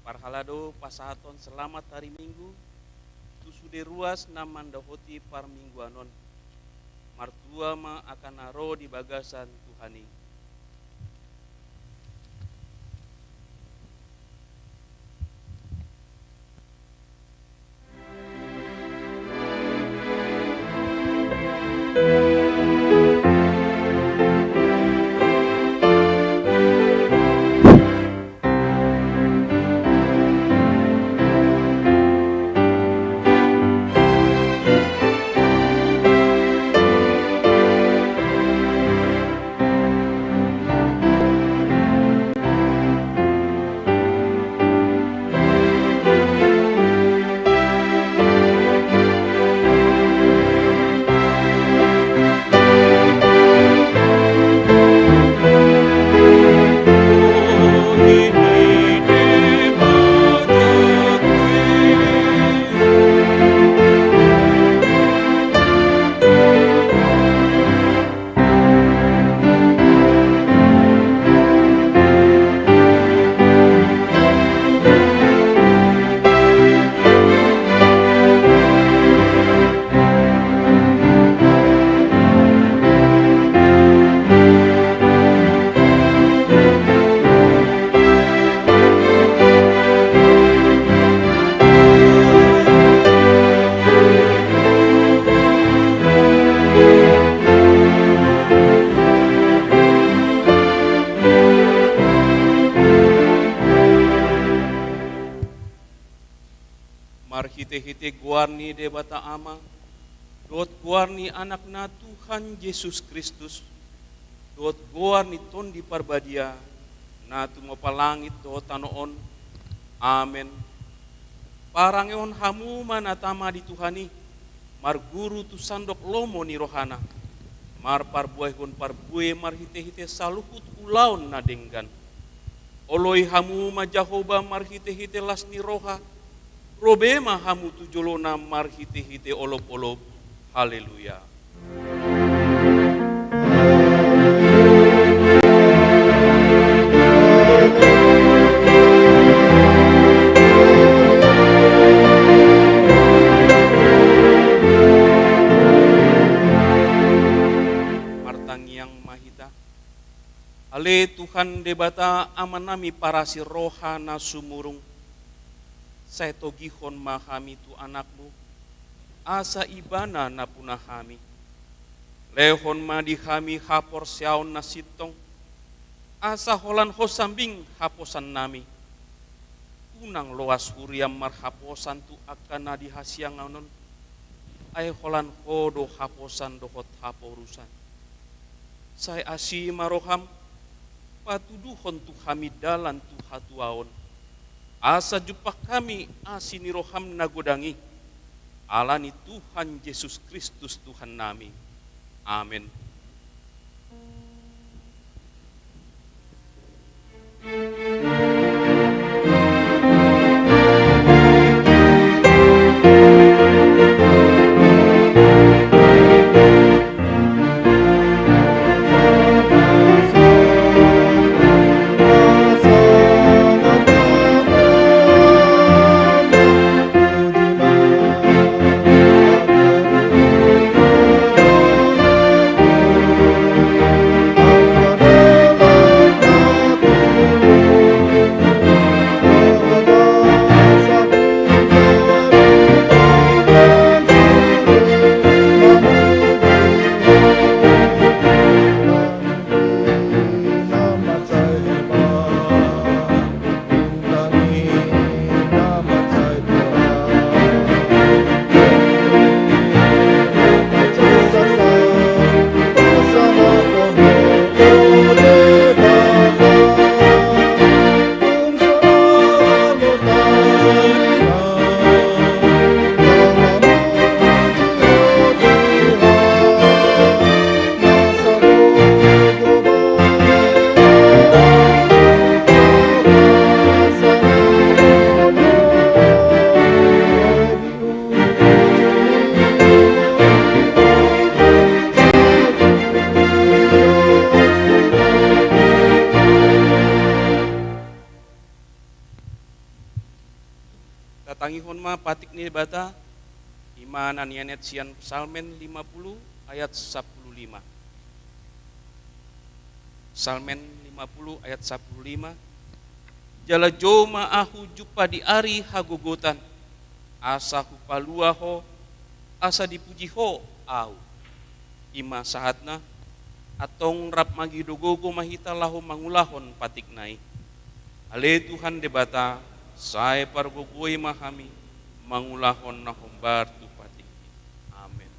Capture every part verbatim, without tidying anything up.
Parhalado pasahathon selamat hari Minggu tu sude ruas na mandohoti parmingguan on. Martua ma angka na ro di bagasan Tuhan i. Marhitehite goar ni Debata Ama, dohot goar ni Anakna Tuhan Jesus Kristus, dohot goar ni Tondi Parbadia, na tumompa langit dohot tano on. Amen. Parangehon hamu ma na tama di Tuhan i, marguru tu sandok lomo ni rohana, marparbuehon parbue marhitehite saluhut ulaon na denggan. Oloi hamu ma Jahowa marhitehite las ni roha, ro be ma hamu tu jolona marhitehite olopolop. Haleluya. Martangiang ma hita. Ale Tuhan Debata Amanami parasi roha na sumurung, sai togihon ma hami tu Anakmu, asa Ibana na puna hami. Lehon ma di hami haporseaon na sintong, asa holan Ho sambing haposannami. Unang loas huriam marhaposan tu angka na di hasiangan on, ai holan Ho do haposan dohot haporusan. Sai asi ma roham, patuduhon tu hami dalan tu hatuaon, asa jumpang hami asi ni roham na godang i, ala ni Tuhan Jesus Kristus Tuhannami. Amen. Tangihon ma patik ni Debata, i ma na nianet sian Psalmen lima puluh ayat sampulu lima. Psalmen lima puluh ayat sampulu lima. Jala jou ma ahu jumpa di ari hagogotan, asa hupalua ho, asa dipuji ho ahu. I ma sahatna, antong rap mangido gogo ma hita laho mangulahon patikna i. Ale Tuhan Debata, sai pargogoi ma hami mangulahon na hombar tu patik i. Amen.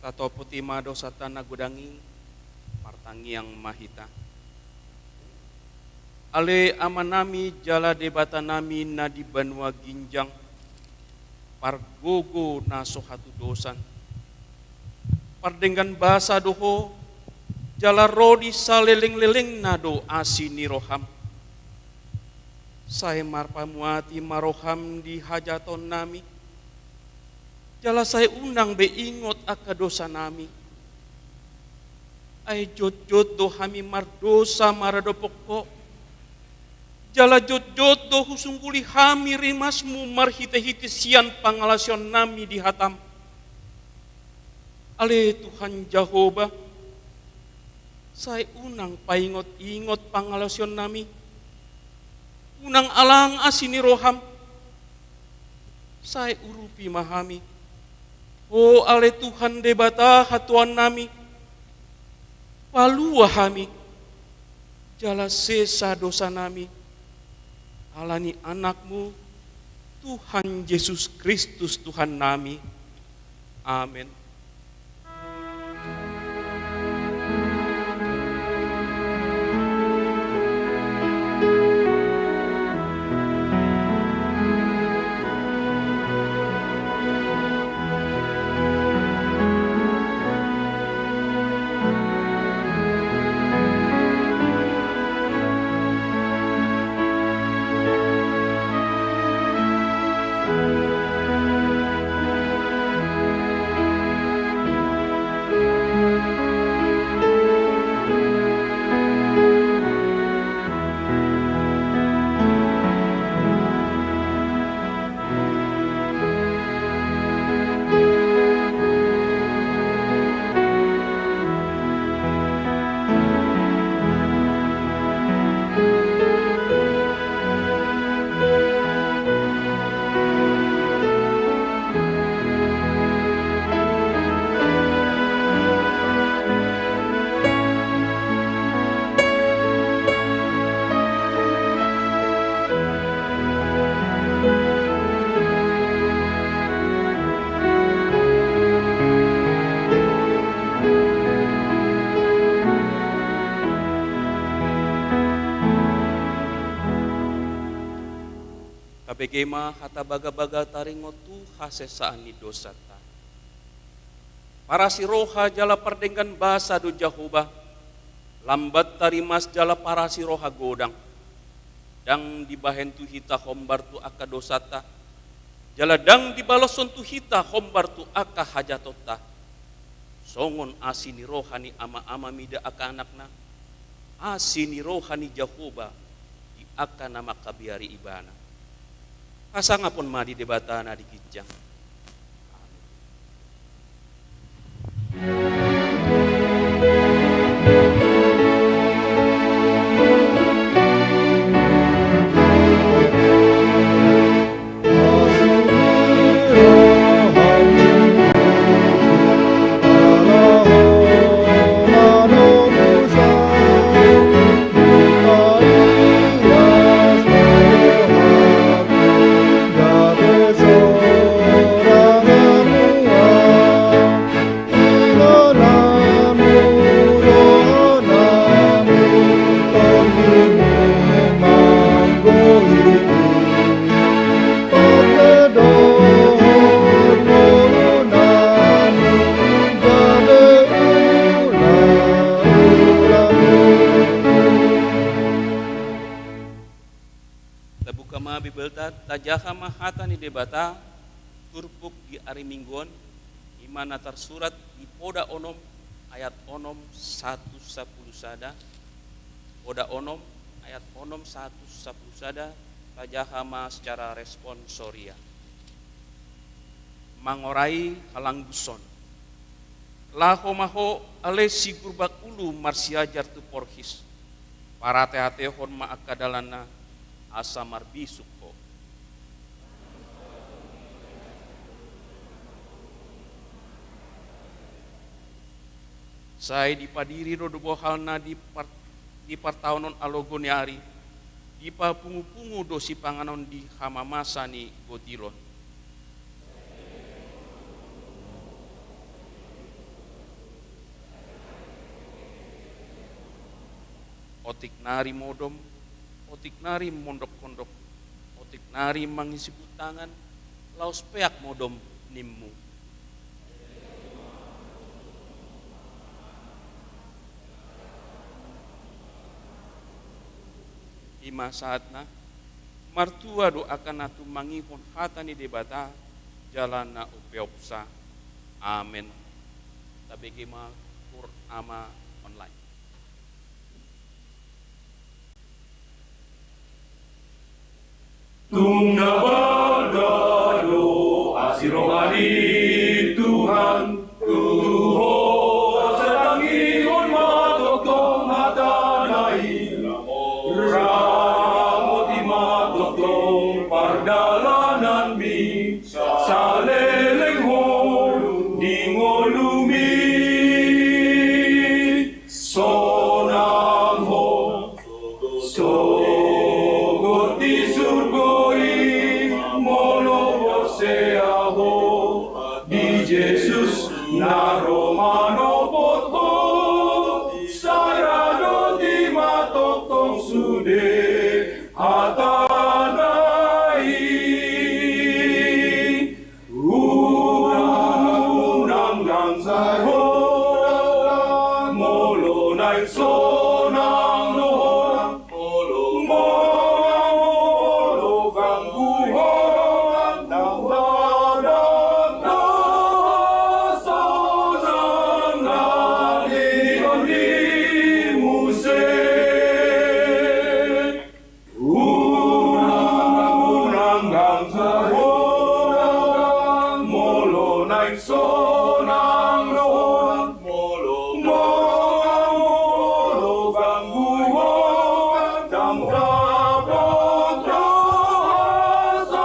Tatopoti ma dosanta na godang i, martangiang ma hita. Ale Amanami jala Debatanami na di banua ginjang, pargogo na so hatudosan. Pardenggan basa do Ho, jala ro di salelenglelengna do asi ni roham. Sai marpamuati ma roham di hajahatonnami, jala sai unang be ingot angka dosanami. Ai jotjot do hami mardosa maradophon Ho, jala jotjot do husungguli hami rimasmu marhitehite sian pangalaosionnami di hatam. Ale Tuhan Jahowa, sai unang paingotingot pangalaosionnami, unang alang asi ni roham, sai urupi ma hami. O ale Tuhan Debata hatuaonnami, palua hami, jala sesa dosanami, ala ni Anakmu, Tuhan Jesus Kristus Tuhannami. Amen. Tabege ma hata bagabaga taringot tu hasesaan ni dosanta. Parasi roha jala pardenggan basa do Jahowa, lambat tarimas jala parasi roha godang. Ndang dibahen tu hita hombar tu angka dosanta, jala ndang dibaloshon tu hita hombar tu angka hajahatonta. Songon asi ni roha ni ama-ama mida angka anakna, asi ni roha ni Jahowa di angka na mangkabiari ibana. Hasangapon ma di Debata na di ginjang. Tabuka ma Bibelta, tajaha ma hata ni Debata, turpuk di ari Minggu on, i ma na tarsurat di Poda onom ayat onom sahat tu sampulu sada, Poda onom ayat onom sahat tu sampulu sada, tajaha ma secara responsoria. Mangorai halangguson. Laho ma ho ale sigurbak ulu marsiajar tu porhis. Parateatehon ma angka dalanna asa marbisuk ho. Sai dipadiri do bohalna di par-, di partaonon alogo ni ari, dipapungupungu do sipanganon di hamamasa ni gotilon. Otik nari modom, otik nari mondok-ondok, otik nari mangisi butangan, laos peak modom nimmu. I ma sahatna, martua do angka na tumangihon hata ni Debata, jala na umpeopsa. Amen. Tabege ma Kur Ama Online. Tung na balga do asi roha ni Tuhan, tu ho satangihon ma tongtong hatana i, ramoti ma tongtong pardalananmi, saleleng ho di ngolumi. Sonang ho, sogot di surgo i, molo porsea ho di Jesus na ro manopot ho, sada do i ma tongtong sude hatana i. Unang, unang, unang, molo naeng sonang do ho, molo, molo ganggu ho, ndang badan do sonang na di, di muse. Unang, unang, unang, molo naeng sonang do ho, molo, molo ganggu ho, ndang dapot rasa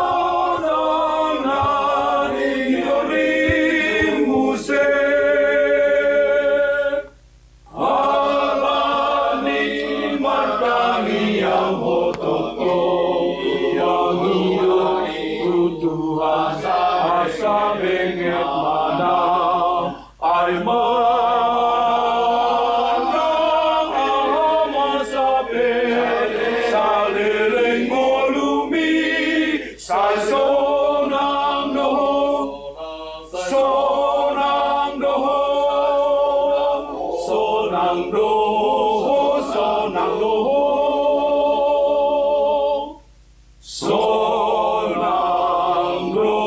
Sai sonang do ho, sonang do ho, sonang do ho, sonang do ho, sonang do ho.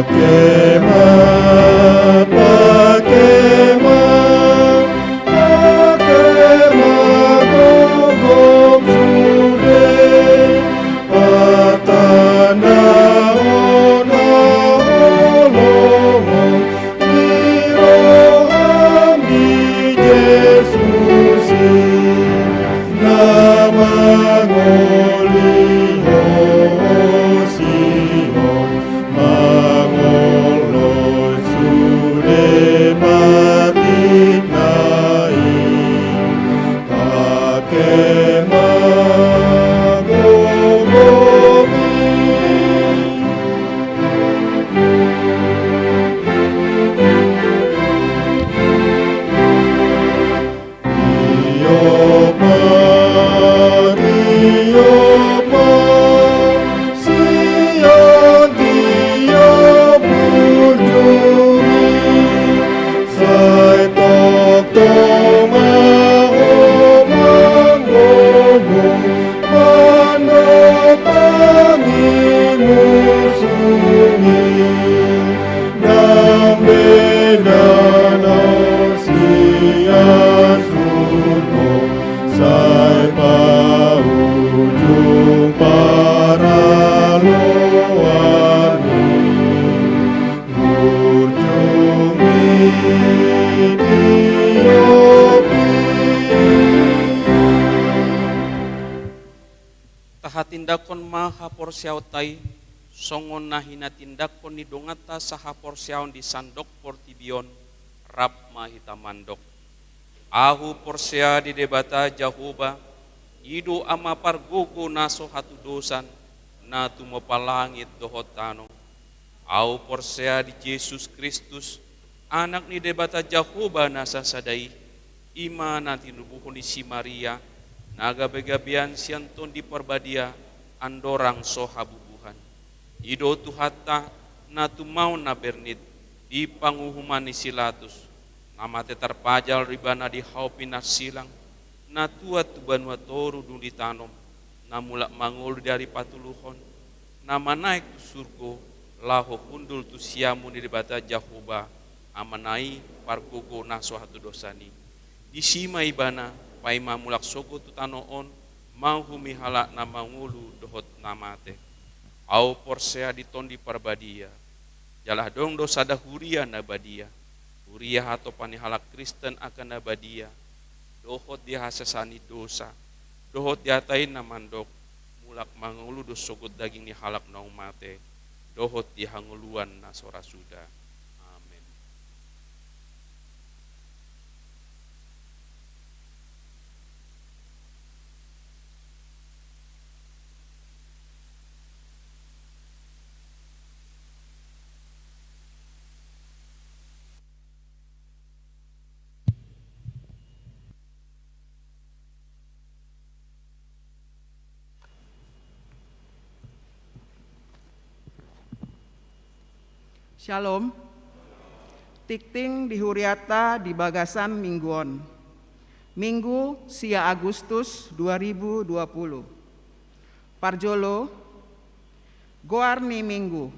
Pake ma, pake ma, pake ma gogom sude, patandahon haholomon ni roham di Jesus i, na mangoli ho Sion, mangoloi sude patikna i. Pake ma gogom i. Tiop ma, tiop ma, sian tiop burju i, sai tongtong ma ho manggogo mandopangi musu i. Ndang be dalan sian surgo, sai paujung paraloan i, burju i tiop i. Tahatindanghon ma haporseaonta i, songon na hinatindangkon ni donganta sahaporseaon di sandok portibi on, rap ma hita mandok. Ahu porsea di Debata Jahowa, i do Ama pargogo na so hatudosan, na tumompa langit dohot tano. Ahu porsea di Jesus Kristus, Anak ni Debata Jahowa na sasada i, i ma na tinubuhon ni si Maria, na gabegabean sian Tondi Parbadia, andorang so habubuhan. I do Tuhanta, na tumaon na bernit di panguhuman ni si Latus, na mate tarpajal do Ibana di hau pinarsilang, na tuat tu banua toru dung ditanom, na mulak mangolu di ari patoluhon, na manaek tu surgo, laho hundul tu siamun ni Debata Jahowa, Amana i pargogo na so hatudosan i. Disi ma Ibana paima mulak sogot tu tano on, mauhumi halak na mangolu dohot na mate. Ahu porsea di Tondi Parbadia, jala adong do sada huria na badia, huria hatopan ni halak Kristen angka na badia, dohot di hasesaan ni dosa, dohot di hata i na mandok, mulak mangolu do sogot daging ni halak naung mate, dohot di hangoluan na so ra suda. Amen. Syalom. Tingting di huriata di bagasan minggu on. Minggu sia Agustus dua ribu dua puluh. Parjolo, goar ni minggu.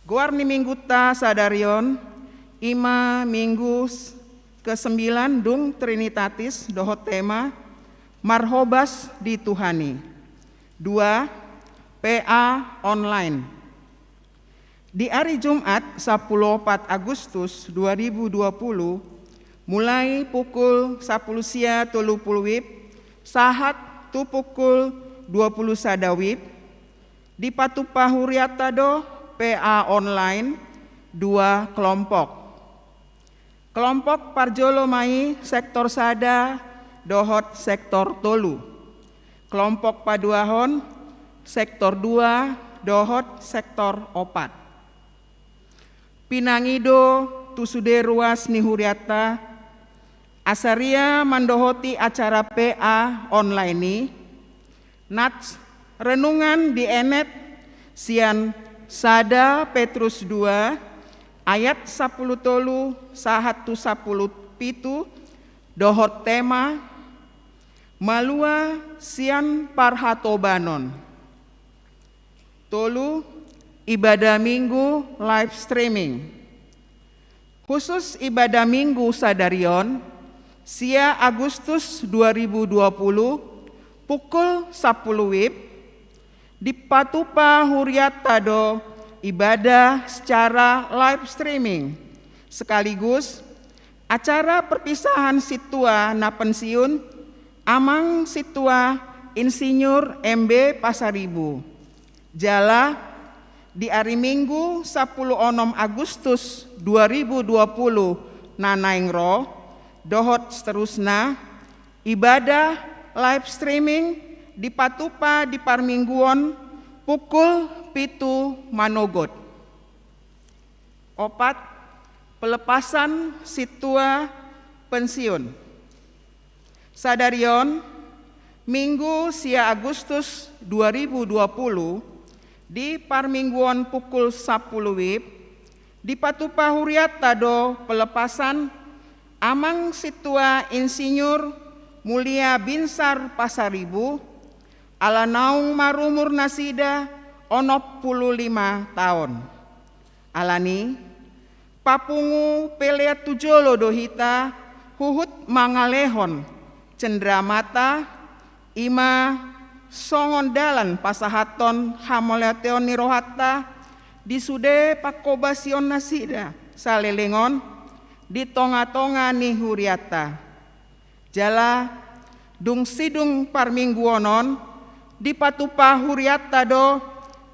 Goar ni minggunta sadari on, i ma minggu s-, kesembilan dung Trinitatis dohot tema Marhobas di Tuhan i. Dua, P A online. Di ari Jumat, sampulu opat Agustus dua ribu dua puluh, mulai pukul sampulu sia tolu puluh wib sahat tu pukul dua puluh sada wib, dipatupa huriata do P A online dua kelompok. Kelompok parjolo ma i sektor sada dohot sektor tolu. Kelompok paduahon sektor dua dohot sektor opat. Pinangido tu sude ruas ni hurianta, asa ria mandohoti acara P A online i, nats renungan dienet sian sada Petrus dua ayat sampulu tolu sahat tu sampulu pitu, dohot tema malua sian parhatobanon. Tolu, ibadah Minggu live streaming. Khusus ibadah Minggu sadari on, sia Agustus dua ribu dua puluh, pukul sampulu wib, dipatupa hurianta do ibadah secara live streaming, sekaligus acara perpisahan sintua na pensiun, Amang Sintua Insinyur M B Pasaribu. Jala, di ari Minggu sampulu onom Agustus dua ribu dua puluh na naeng ro, dohot seterusna, ibadah live streaming dipatupa di parmingguon pukul pitu manogot. Opat, pelepasan sintua pensiun. Sadari on, Minggu sia Agustus dua ribu dua puluh, di parmingguon pukul sampulu wib, dipatupa hurianta do pelepasan Amang Sintua Insinyur Mulia Binsar Pasaribu, ala naung marumur nasida onom pulu lima taon. Alani, papungu pelean tu jolo do hita huhut mangalehon cendramata, i ma songon dalan pasahathon hamauliateon ni rohanta di sude panghobasion nasida saleleng on di tonga-tonga ni hurianta. Jala dung sidung parmingguon on, dipatupa hurianta do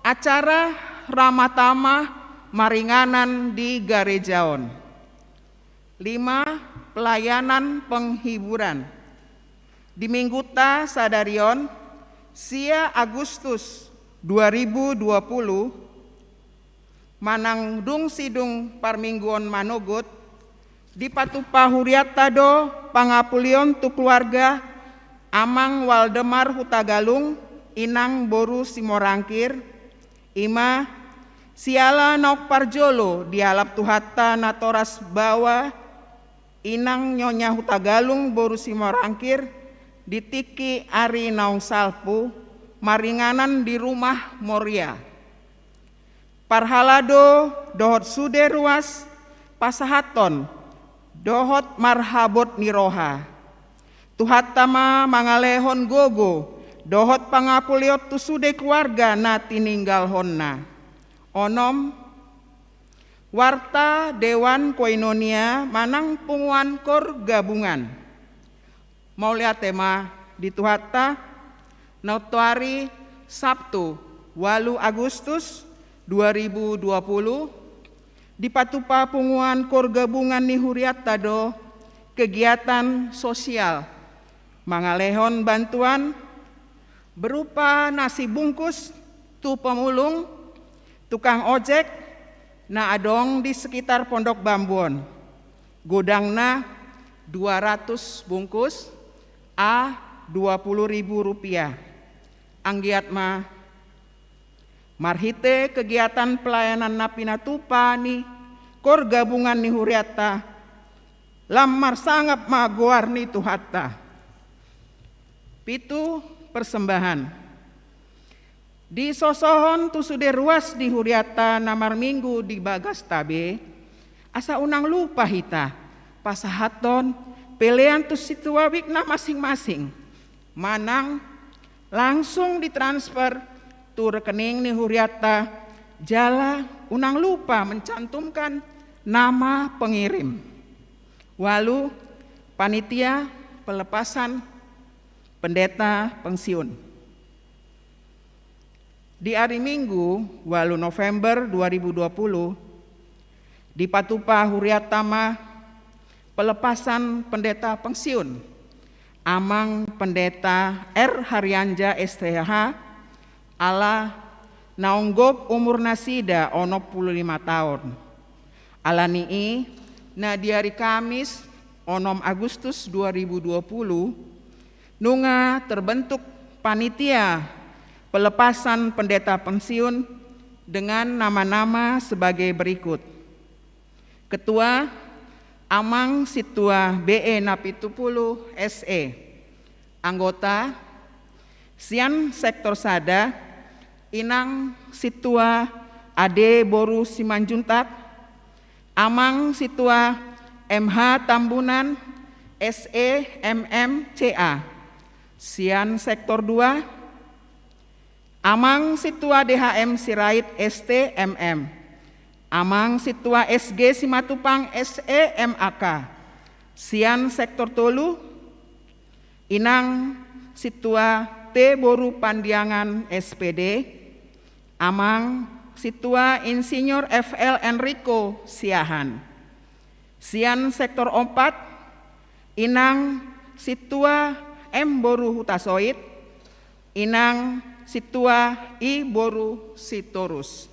acara ramah tamah maringanan di gareja on. Lima, pelayanan penghiburan. Di minggunta sadari on, sia Agustus dua ribu dua puluh, manang dung sidung parmingguon manogot, dipatupa hurianta do pangapulion tu keluarga Amang Waldemar Hutagalung, Inang boru Simorangkir, i ma siala naung parjolo dialap Tuhanta natoras baoa, Inang Nyonya Hutagalung boru Simorangkir, di tingki ari naung salpu, maringanan di rumah Moria. Parhalado dohot sude ruas pasahathon dohot marhabot ni roha. Tuhanta ma mangalehon gogo dohot pangapulion tu sude keluarga na tininggalhonna. Onom, warta Dewan Koinonia manang punguan koor gabungan. Mauliate ma di Tuhanta, naung toari Sabtu, ualu Agustus dua ribu dua puluh, dipatupa punguan koor gabungan ni hurianta do kegiatan sosial, mangalehon bantuan berupa nasi bungkus tu pemulung, tukang ojek na adong di sekitar Pondok Bambu on. Godangna dua ratus bungkus, a dua puluh ribu rupiah. Anggiat ma marhite kegiatan pelayanan na pinatupa ni koor gabungan ni hurianta, lam marsangap ma goar ni Tuhanta. Pitu, persembahan. Disosohon tu sude ruas di hurianta na marminggu di bagasta be, asa unang lupa hita pasahathon pelean tu situawikna masing-masing, manang langsung ditransfer tu rekening ni hurianta, jala unang lupa mencantumkan nama pengirim. Ualu, panitia pelepasan pendeta pensiun. Di ari Minggu, ualu November dua ribu dua puluh, dipatupa hurianta ma Pelepasan pendeta pensiun, Amang Pendeta R Harianja, S T H, ala naung gok umur nasida onom pulu lima taon. Ala ni i, na di ari Kamis, onom Agustus dua ribu dua pulu, nunga terbentuk panitia pelepasan pendeta pensiun dengan nama-nama sebagai berikut. Ketua, Amang Sintua B E Napitupulu, S E. Anggota, sian sektor sada, Inang Sintua Ade boru Simanjuntak, Amang Sintua M H Tambunan, S E, M M, C A. Sian sektor dua, Amang Sintua D H M Sirait, S T, M M. Amang Sintua S G Simatupang, S E, M A K. Sian sektor tolu, Inang Sintua T boru Pandiangan, S P D. Amang Sintua Insinyur F L Enrico Siahaan. Sian sektor opat, Inang Sintua M boru Hutasoit, Inang Sintua I boru Sitorus.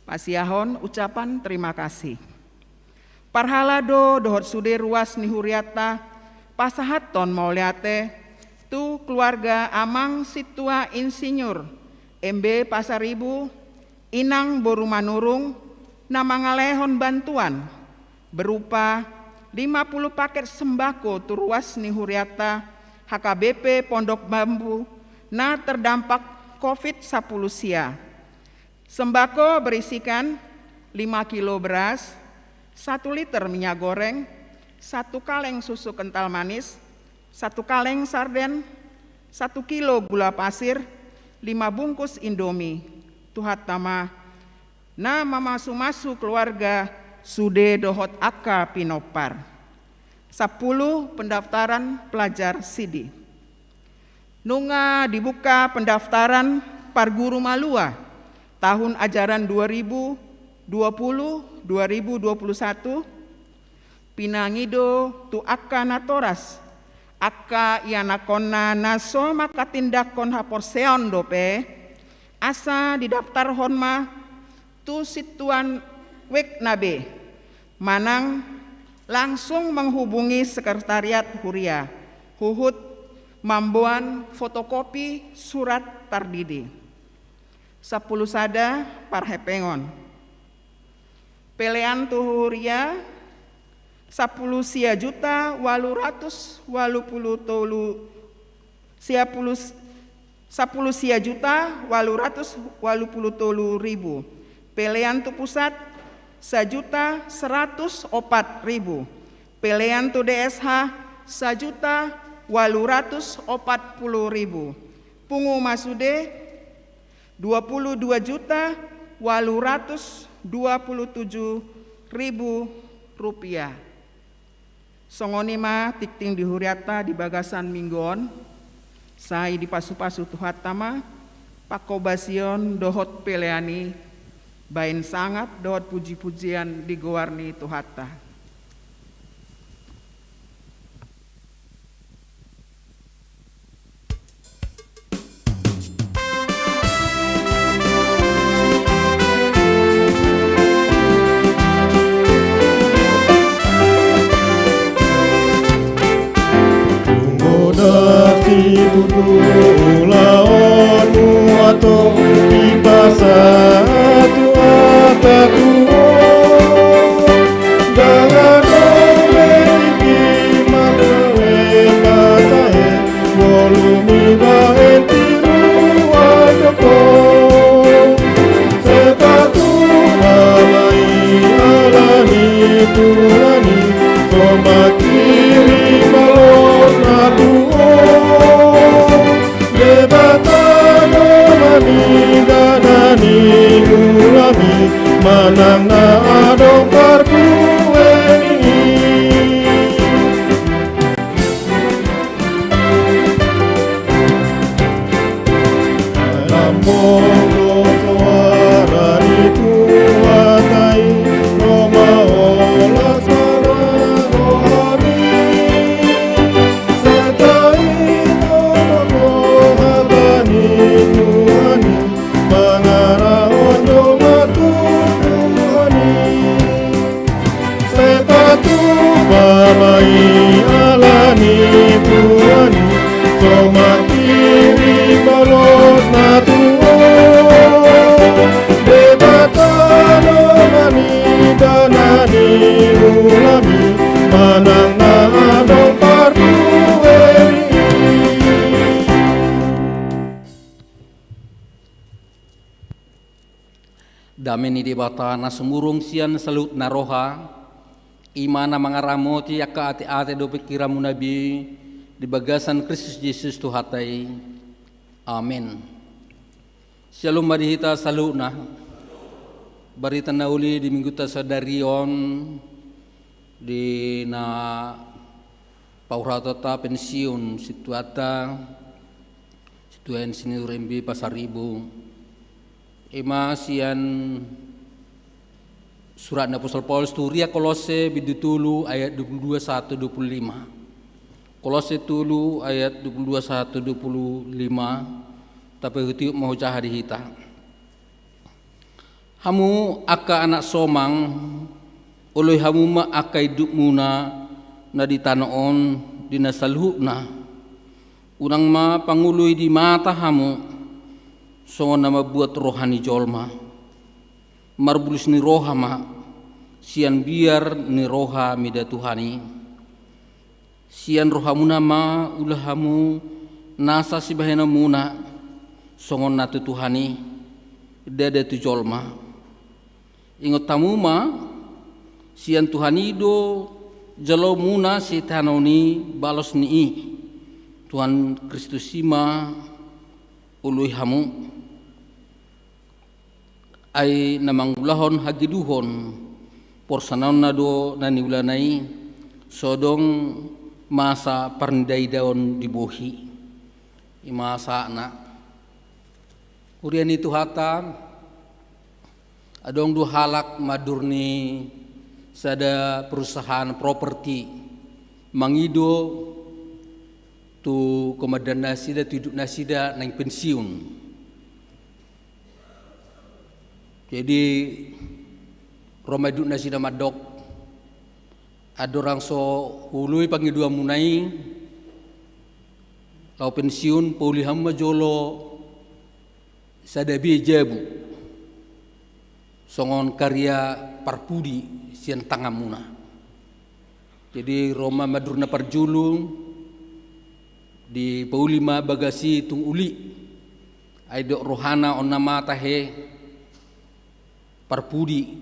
Pasiahon ucapan terima kasih. Parhalado dohot sude ruas ni hurianta pasahathon mauliate tu keluarga Amang Sintua Insinyur M B Pasaribu, Inang boru Manurung, na mangalehon bantuan berupa lima puluh paket sembako tu ruas ni hurianta H K B P Pondok Bambu na terdampak covid sapuluh sia. Sembako berisikan lima kilo beras, satu liter minyak goreng, satu kaleng susu kental manis, satu kaleng sarden, satu kilo gula pasir, lima bungkus Indomie. Tuhanta ma na mamasu-masu keluarga, sude dohot angka pinompar. Sampulu, pendaftaran pelajar sidi. Nunga dibuka pendaftaran parguru malua tahun ajaran dua ribu dua puluh, dua ribu dua puluh satu, pinangido tu angka natoras, angka ianakhonna na so manghatindanghon haporseaon dope, asa didaftarhon ma tu sintuan web na be, manang langsung menghubungi sekretariat huria, huhut mamboan fotokopi surat tardidi. Sampulu sada, parhepengon. Pelean tu huria, sampulu sia juta ualu ratus ualu pulu tolu, sia pulu, sampulu sia juta ualu ratus ualu pulu tolu ribu. Pelean tu pusat, sajuta seratus opat ribu. Pelean tu D S H, sajuta ualu ratus opat pulu ribu. Pungu ma sude, dua pulu dua juta ualu ratus dua pulu tujuh ribu rupiah. Songon i ma tingting di hurianta di bagasan minggu on, sai dipasu-pasu Tuhanta ma panghobasion dohot pelean i, baen sangap dohot puji-pujian di goar ni Tuhanta. Tung godang sibutuhon ulaonmu antong, dipasahat tu angka tubu. Ndang adong be tingki marlawet hata e, ngolu ni baen tiruan dohot. Sai patuk ma i ala ni Tuhan i, so manghirim balosna tu ho. Debata do manida na niula i, manang na adong parbueng i. Lam molo soara ni Tuhanta i, ro ma olas, ro Baba i ala ni buani, so mangkirim balosna tu ho. Debata do manida na niulami, manang na adong parbueri. Dame ni Debata na sumurung sian saluhutna roha, i ma na mangaramoti angka ateate dohot pingkiranmuna be di bagasan Kristus Jesus Tuhanta i. Amen. Syalom ma di hita saluhutna. Barita na uli di minggunta sadari on, di na paurhatonta pensiun situata, situan senior M B Pasaribu. I ma sian surat ni apostel Paulus tu huria Kolosse bindu tolu ayat dua puluh dua sahat tu dua puluh lima. Kolosse tolu ayat dua puluh dua sahat tu dua puluh lima. Tapaihutihut ma hujalo di hita. Hamu angka anak somang, oloi hamu ma angka indukmuna na di tano on di na saluhutna. Unang ma pangoloi di mata hamu, songon na mambuat roha ni jolma. Marbulus ni roha ma, sian biar ni roha mida Tuhan i. Sian rohamuna ma ula hamu nasa sibahenonmuna, songon na tu Tuhan i, ndada tu jolma. Ingot hamu ma, sian Tuhan i do jaloonmuna sitaonon i balos ni i. Tuhan Kristus i ma oloi hamu. Ai na mangulahon hageduhon, porsanaonna do na niulana i, so adong masa parnidaidaon di bohi. I ma sahatna. Huria ni Tuhanta, adong do halak mandok ni sada perusahaan properti mangido tu komandan nasida, tu induk nasida naeng pensiun. Jadi, ro ma induk nasida mandok, andorang so huoloi pangidoanmuna i, laho pensiun, pauli hamu ma jolo sada be jabu, songon karya parpudi sian tanganmuna. Jadi, ro ma mandok na parjolo, dipauli ma bagas i tung uli. Ai didok rohana on nama tahe parpudi,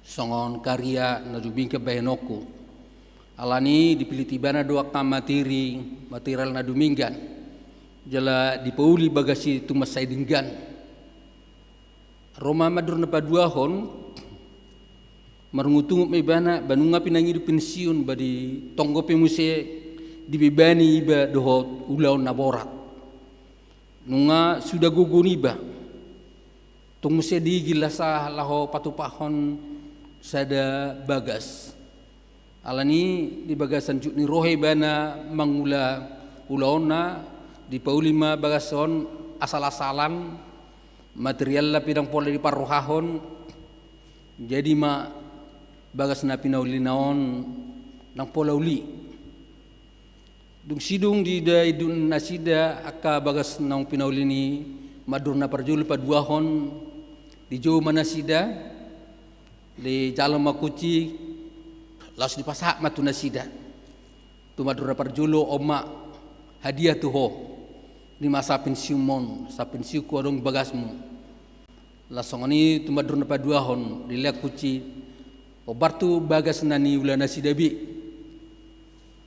songon karya na dumenggan bahenonku. Alani dipillit ibana do angka materi, material na dumenggan. Jala dipauli bagas i tung mansai denggan. Ro ma mandok na paduahon, marungutungut ma ibana, ba nunga pinangido pensiun, ba ditonggo pe muse dibebani iba dohot ulaon na borat. Nunga suda gogo niba. Tung muse digil asa laho patupahon sada bagas. Alani di bagasan jut ni roha ibana mangula ulaonna, dipauli ma bagas on asal-asalan, material na pe ndang pola diparrohahon, jadi ma bagas na pinaulina on ndang pola uli. Dung sidung diida induk nasida angka bagas naung pinauli ni mandok na parjolo paduahon, dijou ma nasida, dijalo ma kunci, laos dipasahat ma tu nasida. Tu mandok na parjolo, on ma hadiah tu ho, di masa pensiunmon, sa pensiunku adong bagasmu. Laos songon i tu mandok na paduahon, dilehon kunci, hombar tu bagas na niula nasida be.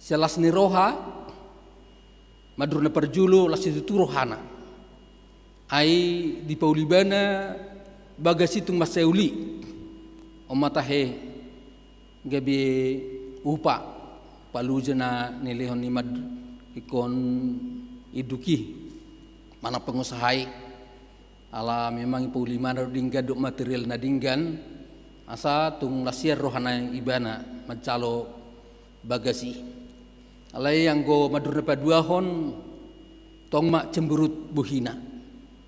Sian las ni roha, mandok na parjolo, las situtu rohana. Ai dipauli ibana bagas i tung mansai uli. On ma tahe gabe upa, paluja na nilehon ni mandok ingkon induk i, manang pengusaha i. Ala memang dipauli ibana do denggan dohot material na denggan, asa tung las sian rohana ibana manjalo bagas i. Alai anggo mandok na paduahon, tong ma cemberut bohina.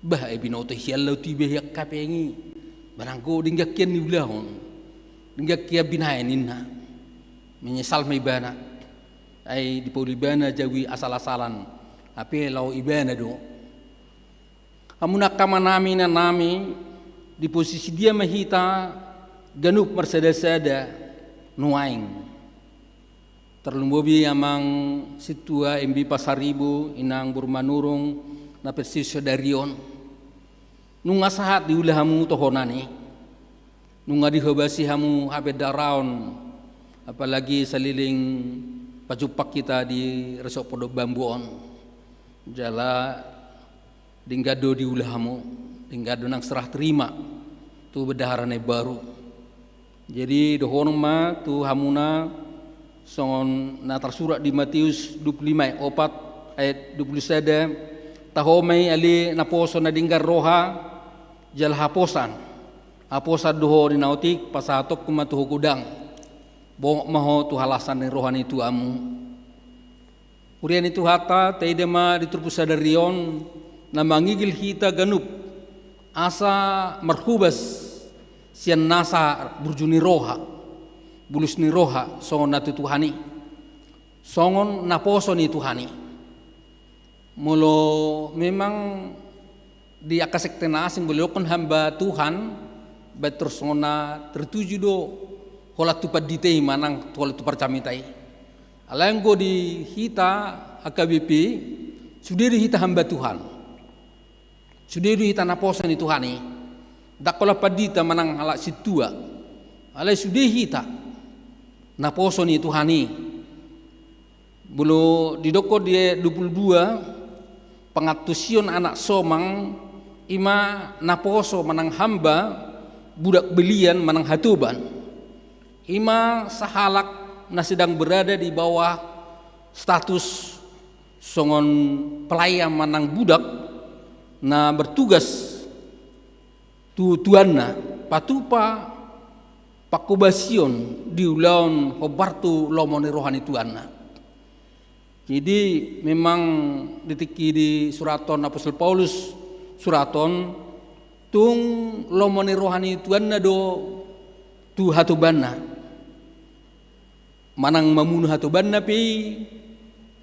Bah, ai binoto hian laho tu iba hian hepeng i. Ba nanggo denggan hian niulahon, denggan hian binahen ninna. Menyesal ma ibana. Ai dipauli ibana jabu i asal-asalan. Hape laho ibana do. Hamu angka amanami, inanami, di posisi dia ma hita ganup marsada-sada nuaeng. Tarlumobi amang sintua M B Pasaribu, inang boru Manurung, na pinarsisadari on. Nunga sahat diula hamu tohonan i. Nunga dihobasi hamu hape daraon, apalagi saleleng pajumpang hita di resort Pondok Bambu on. Jala denggan do diula hamu, denggan do nang serah terima tu bendahara na imbaru. Jadi dohonon ma tu hamuna songon na tarsurat di Matius dua puluh lima ayat opat, ayat dua puluh sada, taho ma i ale naposo na denggan roha, jala haposan. Haposan do ho di na otik, pasahatonku ma tu ho godang. Bongot ma ho tu halasan ni roha ni Tuhanmu. Huria ni Tuhanta, taida ma di turpuk sadari on, na mangigil hita ganup, asa marhobas sian nasa burju ni roha, bulus ni roha, songon na tu Tuhan i. Songon naposo ni Tuhan i. Molo memang di angka sekte na asing molo didokkon hamba Tuhan, baen tor songon na tertuju do holan tu pandita i manang holan tu parjamita i. Alai anggo di hita H K B P, sude do hita hamba Tuhan. Sude do hita naposo ni Tuhan i. Ndang holan pandita manang halak sintua. Alai sude hita naposo ni Tuhan i. Molo didokkon di ayat dua puluh dua, pangantusion anak somang, i ma naposo manang hamba budak belian manang hatoban. I ma sahalak na sedang berada di bawah status songon pelayan manang budak na bertugas tu tuanna, patupa panghobasion di ulaon hombar tu lomo ni roha ni tuanna. Jadi memang di tingki disurathon apostel Paulus surathon, tung lomo ni roha ni tuanna do tu hatobanna. Manang mamunu hatobanna pe i,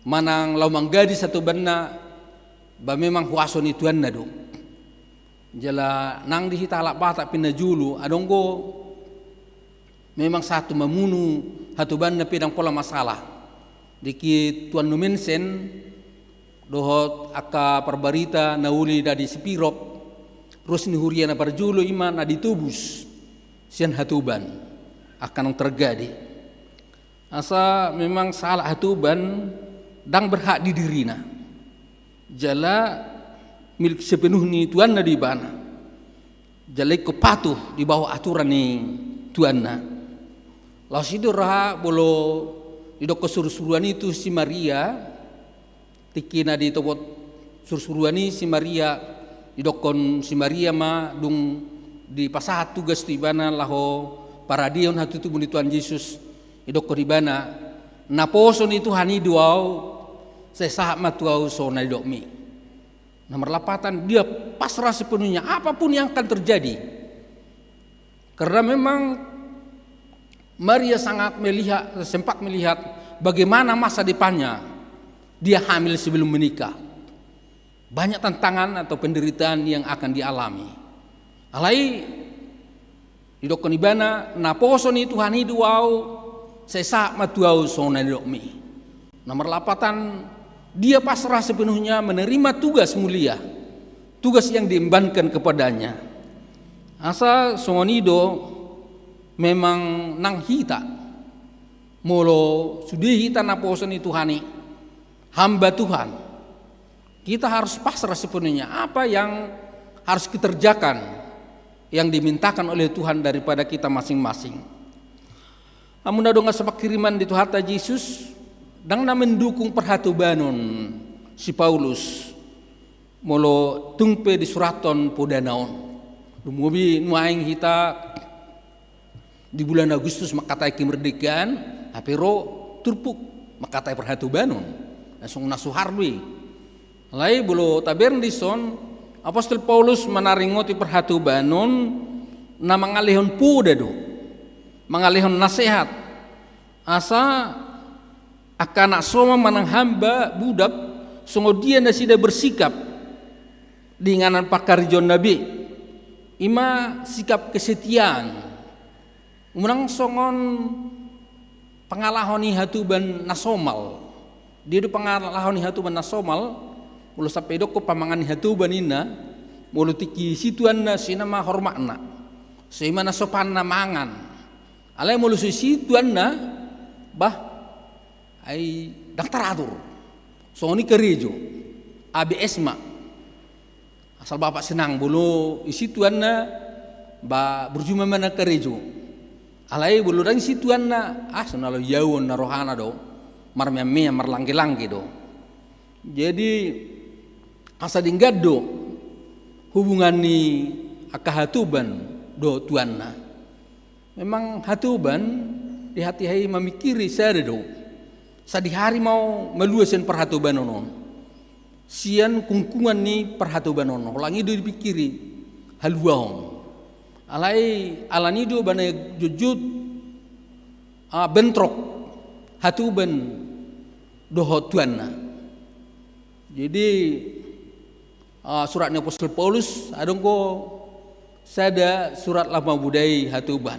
manang laho manggadis hatobanna, ba memang huaso ni tuanna do. Jala nang di hita halak Batak pe na jolo, adong do memang sahat tu mamunu hatobanna pe ndang pola masalah. Di tingki Tuan Numensen dohot angka parbarita na uli na di Sipirok, ros ni huria na parjolo i ma na ditobus sian hatoban, angka naung targade. Asa memang sahalak hatoban ndang berhak di dirina. Jala milik sepenuh ni tuanna do ibana. Jala ingkon patuh di bawah aturan ni tuanna. Laos i do ra molo didokkon surusuruan i tu si Maria, tingki na ditopot surusuruan i si Maria, didokkon si Maria ma dung dipasahat tugas tu ibana laho paradehon hatutubu ni Tuhan Jesus, didokkon ibana, naposo ni Tuhan i do ahu, sai sahat ma tu ahu songon na nidokmi. Nomor lapan, dia pasrah sepenuhnya, apapun yang akan terjadi. Karena memang Maria sangat melihat, sempat melihat bagaimana masa depannya. Dia hamil sebelum menikah. Banyak tantangan atau penderitaan yang akan dialami. Alai didokkon ibana, naposo ni Tuhan i do ahu, sai sahat ma tu ahu songon na nidokmi. Nomor lapan, dia pasrah sepenuhnya menerima tugas mulia, tugas yang diembankan kepadanya. Asa songon i do memang nang hita, molo sude hita naposo ni Tuhan i, hamba Tuhan, kita harus pasrah sepenuhnya apa yang harus kita kerjakan, yang dimintakan oleh Tuhan daripada kita masing-masing. Hamu na dongan sapanghirimon di Tuhanta Jesus, ndang na mendukung parhatobanon si Paulus molo tung pe disurathon podana on. Lumobi nuaeng hita di bulan Agustus mangkatai kemerdekaan, hape ro turpuk mangkatai parhatobanon. Langsung na so hard do i. Alai molo tabereng dison, apostel Paulus manaringoti parhatobanon na mangalehon poda do, mangalehon nasehat. Asa angka anak somang manang hamba budak, songon dia nasida bersikap di inganan pangkarejoanna be, i ma sikap kesetiaan. Unang songon pangalaho ni hatoban na somal. Dia do pangalaho ni hatoban na somal, molo sampe didok pamangan ni hatoban ninna, molo tingki si tuanna, songon i ma hormatna, songon i ma na sopanna mangan. Alai molo so disi tuanna, bah, ai ndang taratur. Songon i karejo, A B S ma. Asal bapak senang, molo disi tuanna, bah, burju ma manang karejo. Alai molo ndang disi tuanna, ah, songon na laho iaon na rohana do, marmeam-meam, marlangge-langge do. Jadi, asa denggan do hubungan ni angka hatoban dohot tuanna. Memang hatoban di hatiha i mamingkiri sada do. Sadihari ma malua sian parhatobanon on, sian kungkungan ni parhatobanon on. Holan i do dipingkiri haluaon. Alai alani do bana jotjot, ah, bentrok hatoban dohot tuanna. Jadi, ah, surat ni apostel Paulus, adong do sada surat laho mambodai hatoban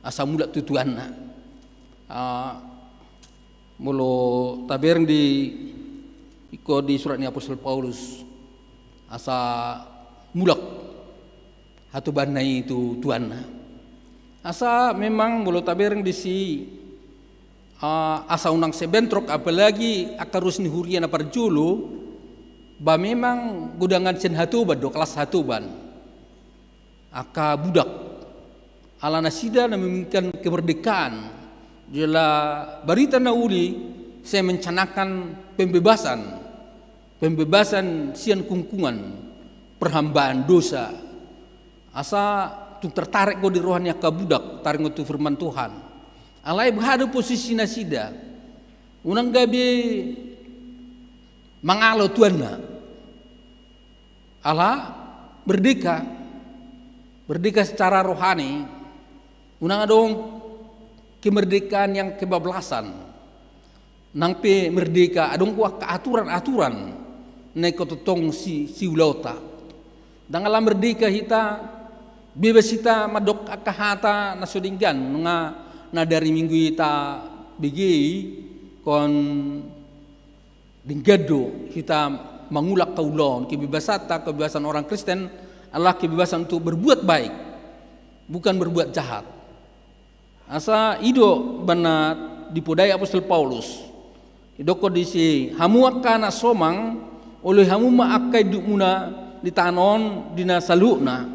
asa mulak tu tuanna. Ah, molo tabereng di, ingkon di surat ni apostel Paulus, asa mulak hatobanna i tu tuanna. Asa memang molo tabereng disi, ah, asa unang sai bentrok, apalagi angka ruas ni huria na parjolo, bah, memang godangan sian hatoban do, kelas hatoban, angka budak. Ala nasida na menginginkan kemerdekaan. Jala barita na uli, sai mencanangkan pembebasan. Pembebasan sian kungkungan, perhambaan dosa. Asa tung tertarik do di roha ni angka budak, taringot tu firman Tuhan. Alai boha do posisi nasida? Unang gabe mangalo tuanna. Ala merdeka, merdeka secara rohani, unang adong kemerdekaan yang kebablasan. Nang pe merdeka, adong do angka aturan-aturan na ingkon tongtong si, siulaonta. Ndang ala merdeka hita, bebas hita mandok angka hata na so denggan, nunga na dari minggu i tabege i, ingkon denggan do hita mangula angka ulaon. Kebebasanta, kebebasan orang Kristen adalah kebebasan untuk berbuat baik, bukan berbuat jahat. Asa i do bana dipodai apostel Paulus. Didok do disi, hamu angka anak somang, oloi hamu ma angka indukmuna di tano on di na saluhutna.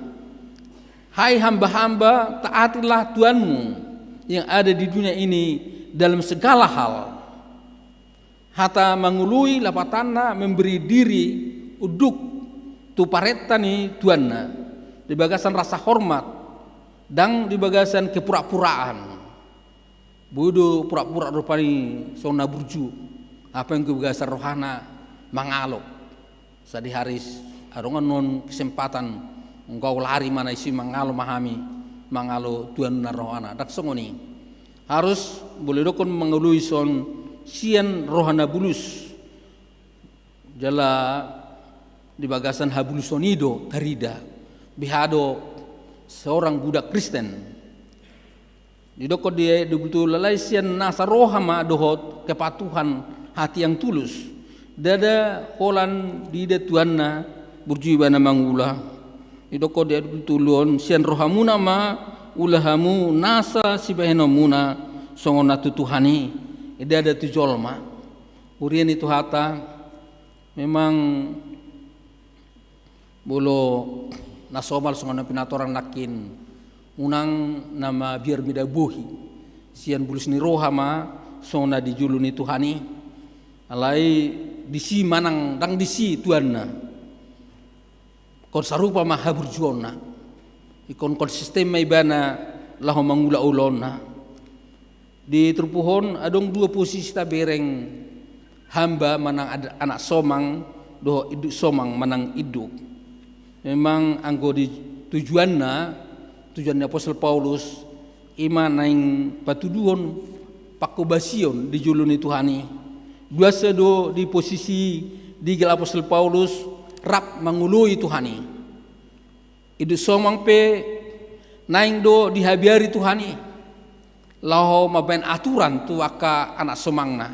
Hai hamba-hamba, taatilah tuanmu yang ada di dunia ini dalam segala hal. Hata mangoloi lapatanna memberi diri unduk tu parenta ni tuanna, di bagasan rasa hormat, ndang di bagasan kepura-puraan. Boi do pura-pura rupani songon na burju, apa yang di bagasan rohana mangalo. Sadihari adong annon kesempatan, enggo au lari ma na disi, mangalo ma hami, mangalo tuanna rohana. Ndang songon i. Harus, molo didokkon mangoloi, songon sian roha na bulus. Jala di bagasan habuluson i do tarida boha do seorang budak Kristen. Didokkon di ayat dua puluh tolu, alai sian nasa roha ma dohot kepatuhan hati yang tulus. Ndada holan diida tuanna burju ibana mangula. Didokkon di ayat dua puluh tolu on, sian rohamuna ma ula hamu nasa sibahenonmuna songon na tu Tuhan i, ndada tu jolma. Huria ni Tuhanta, memang molo na somal songon na pinatorang nangkin, unang na mabiar mida bohi, sian bulus ni roha ma songon na di jolo ni Tuhan i. Alai disi manang ndang disi tuanna, ingkon sarupa ma haburjuonna. Ingkon konsisten ma ibana laho mangula ulaonna. Di turpuk on adong dua posisi tabereng, hamba manang ad-, anak somang dohot induk somang manang induk. Memang anggo di tujuanna, tujuan ni apostel Paulus, i ma naeng patuduhon panghobasion di jolo ni Tuhan i. Duansa do di posisi di gala apostel Paulus rap mangoloi Tuhan i. Iduk somang pe naeng do dihabiari Tuhan i laho mambaen aturan tu angka anak somangna.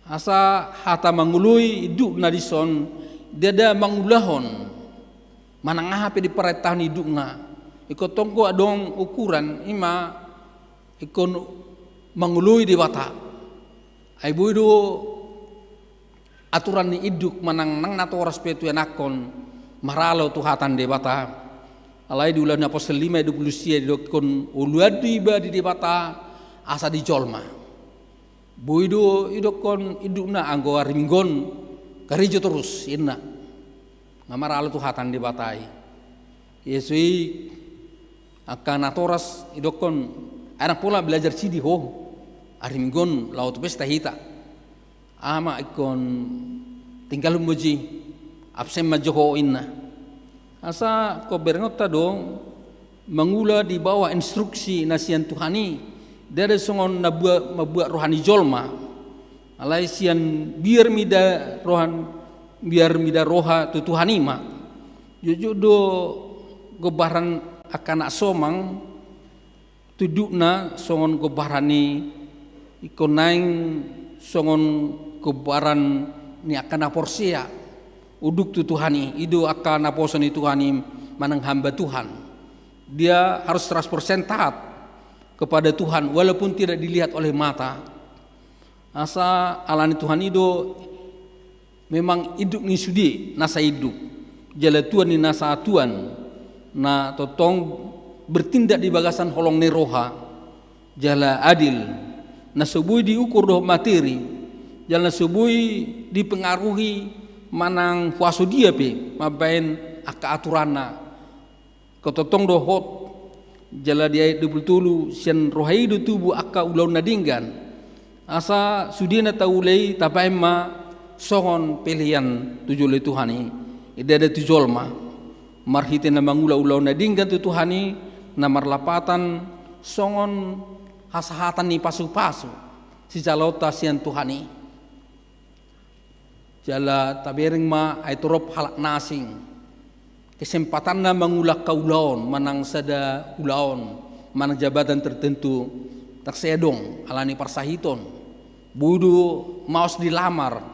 Asa hata mangoloi idukna dison, ndada mangulahon manang aha pe diparentahon idukna. Ingkon tongtong adong ukuran, ima ingkon mangoloi Debata. Ai boi do aturan ni iduk manang nang natoras pe tu ianakhon maralo tu hata ni Debata. Alai di Ulaon ni Apostel lima ayat dua pulu sia didokhon oloan do iba di Debata asa di jolma. Boi do idokhon idukna anggo ari Minggu on karejo torus inna. Nga maralo tu hata ni Debata i. Ia so i angka natoras idokhon, ai ndang pola belajar sidi ho. Ari Minggu on laho tu pesta hita. Aha ma ingkon tinggalhon ma jo i, absen ma jo ho inna. Asa ingkon berengonta do mangula di bawah instruksi na sian Tuhan i, ndada songon na buat, mambuat roha ni jolma. Alai sian biar mida roha, biar mida roha tu Tuhan i ma. Jujur do gombaran angka anak somang tu idukna songon gombaran ni ingkon naeng songon gombaran ni angka na porsea unduk tu Tuhan i, i do angka naposo ni Tuhan i manang hamba Tuhan. Dia harus seratus persen taat kepada Tuhan walaupun tidak dilihat oleh mata. Asa ala ni Tuhan i do memang induk ni sude nasa induk, jala tuan ni nasa tuan, na tongtong bertindak di bagasan holong ni roha, jala adil, na so boi diukur dohot materi, jala na so boi dipengaruhi manang huaso dia pe mambaen angka aturanna. Ingkon tongtong do hot, jala di ayat dua pulu tolu, sian roha i do tubu angka ulaon na denggan. Asa sude na taula i tabaen ma songon pelean tu jolo ni Tuhan i, ndada tu jolma. Marhite na mangula ulaon na denggan tu Tuhan i, na marlapatan songon hasahatan ni pasupasu sijaloonta sian Tuhan i. Jala tabereng ma ai torop halak na asing kesempatanna mangula angka ulaon manang sada ulaon manang jabatan tertentu, ndang sai adong ala ni parsahiton. Boi do maos dilamar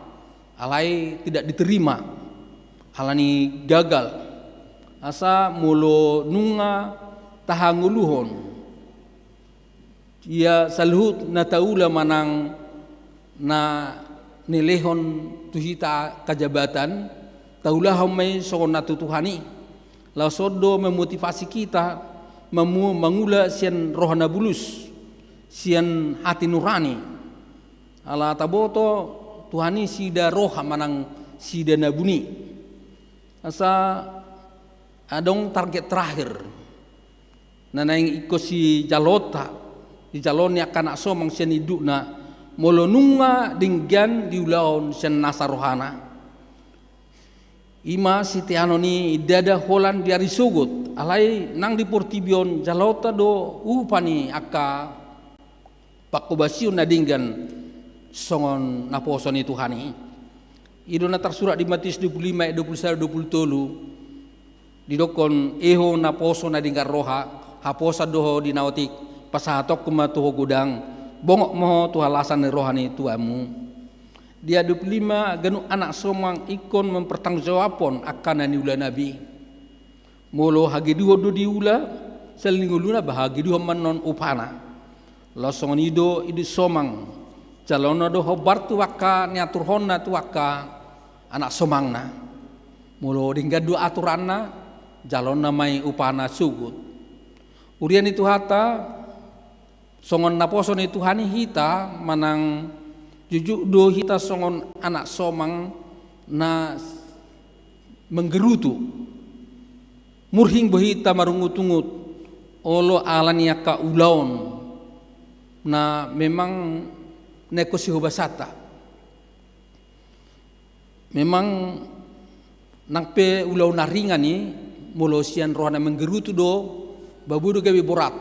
alai tidak diterima ala ni gagal. Asa molo nunga tahangoluhon ia saluhut na taula manang na nilehon tu hita angka jabatan, taulahon ma i songon na tu Tuhan i. Laos on do memotivasi hita mamu-, mangula sian roha na bulus, sian hati nurani. Ala taboto Tuhan i sida roha manang sida na buni. Asa adong target terakhir na naeng ingkon sijaloonta, sijaloon ni angka anak somang sian indukna, molo nunga denggan diulahon sian nasa rohana. I ma siteanon i ndada holan di ari sogot, alai nang di portibi on jaloonta do upa ni angka panghobasion na denggan songon naposo ni Tuhan i. I do na tarsurat di Matius dua pulu lima ayat dua pulu sada dua pulu tolu. Didokkon, "E ho naposo na denggan roha, haposan do ho di na otik, pasahatonku ma tu ho godang, bongot ma ho tu halasan ni roha ni Tuhanmu." Di ayat dua pulu lima, ganup anak somang ingkon mempertanggungjawabhon angka na niulana be. Molo hagedehon do diula, siala ni ngoluna ba hagedehon ma annon upana. Laos songon i do induk somang, jaloonna do hombar tu angka niaturhonna tu angka anak somangna. Molo denggan do aturanna, jaloonna ma i upana sogot. Huria ni Tuhanta, songon naposo ni Tuhan i hita manang jujur do hita songon anak somang na manggerutu. Murhing do hita marungutungut olo ala ni angka ulaon na memang na ingkon sihobasanta. Memang nang pe ulaon na ringan i, molo sian roha na manggerutu do, ba boi do gabe borat.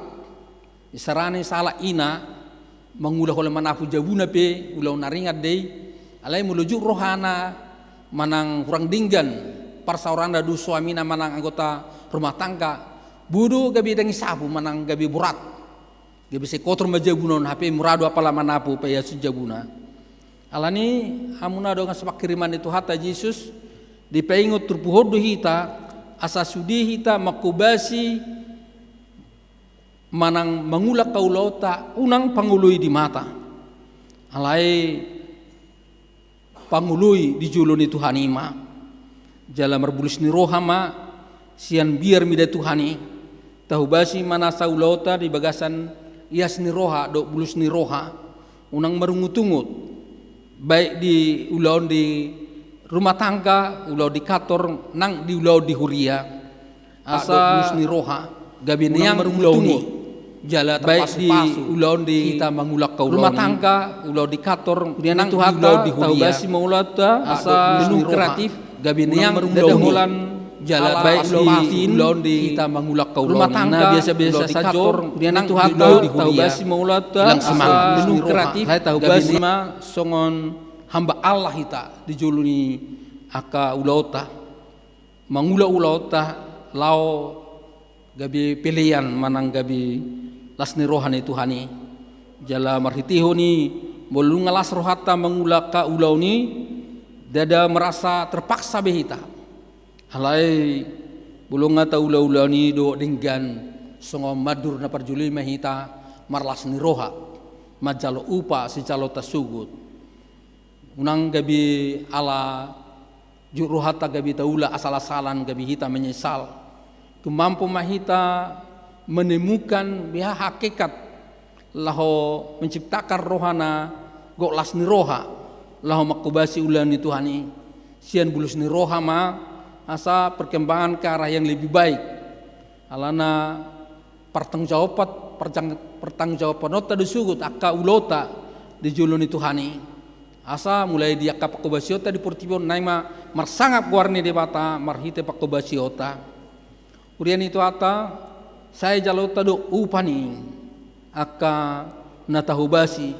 Isarana sahalak ina, Mangula holan manapu jabuna pe ulaon na ringan do i. Alai molo jut rohana manang hurang denggan parsaorana dohot suamina manang anggota rumah tangga, boi do gabe dang sapu manang gabe borat. Gabe sai kotor ma jabuna on, hape mura do apala manapu paiason jabuna. Alani i, hamuna dongan sapanghirimon ni Tuhanta Jesus, dipaingot turpuk on do hita, asa sude hita manghobasi manang mangula angka ulaonta, unang pangoloi di mata. Alai pangoloi di jolo ni Tuhan i ma. Jala marbulus ni roha ma sian biar mida Tuhan i. Tahobasi ma nasa ulaonta di bagasan ias ni roha dohot bulus ni roha. Unang marungutungut, baik di ulaon di rumah tangga, ulaon di kantor, nang di ulaon di huria. Asa bulus ni roha, gabe neang ulaon i. Jala baik di ulaon di hita mangula angka ulaon i. Rumah tangga, ulaon di kantor, nang di ulaon di huria. Tahobasi ma ulaonta, asa bulus ni roha, kreatif, gabe neang ulaon i. Jala baik di ulaon di hita mangula angka ulaon i. Rumah tangga, biasa-biasa sajo, nang di ulaon di huria. Langsung ma bulus ni roha, gabe neang ulaon i. Songon hamba Allah hita di jolo ni angka ulaonta. Mangula ulaonta laho gabe pelean manang gabe las ni roha ni Tuhan i. Jala marhitehon i, molo nunga las rohanta mangula angka ulaon i, ndada merasa terpaksa be hita. Alai molo nunga taula ulaon i dohot denggan, songon mandor na parjolo i ma hita marlas ni roha, manjalo upa sijalo tasogot. Unang gabe ala jut rohanta gabe taula asal-asalan gabe hita menyesal. Tung mampu ma hita menemukan beha hakikat laho menciptakan roha na gok las ni roha laho manghobasi ulaon ni Tuhan i. Sian bulus ni roha ma asa perkembangan ke arah yang lebih baik. Alana partanggung jawaban, partang-, pertanggungjawabanonta do sogot angka ulaonta di jolo ni Tuhan i. Asa mulai di angka panghobasionta di portibi on, naeng ma marsangap goar ni Debata marhite panghobasionta. Huria ni Tuhanta, sai jaloonta do upa ni angka na tahobasi,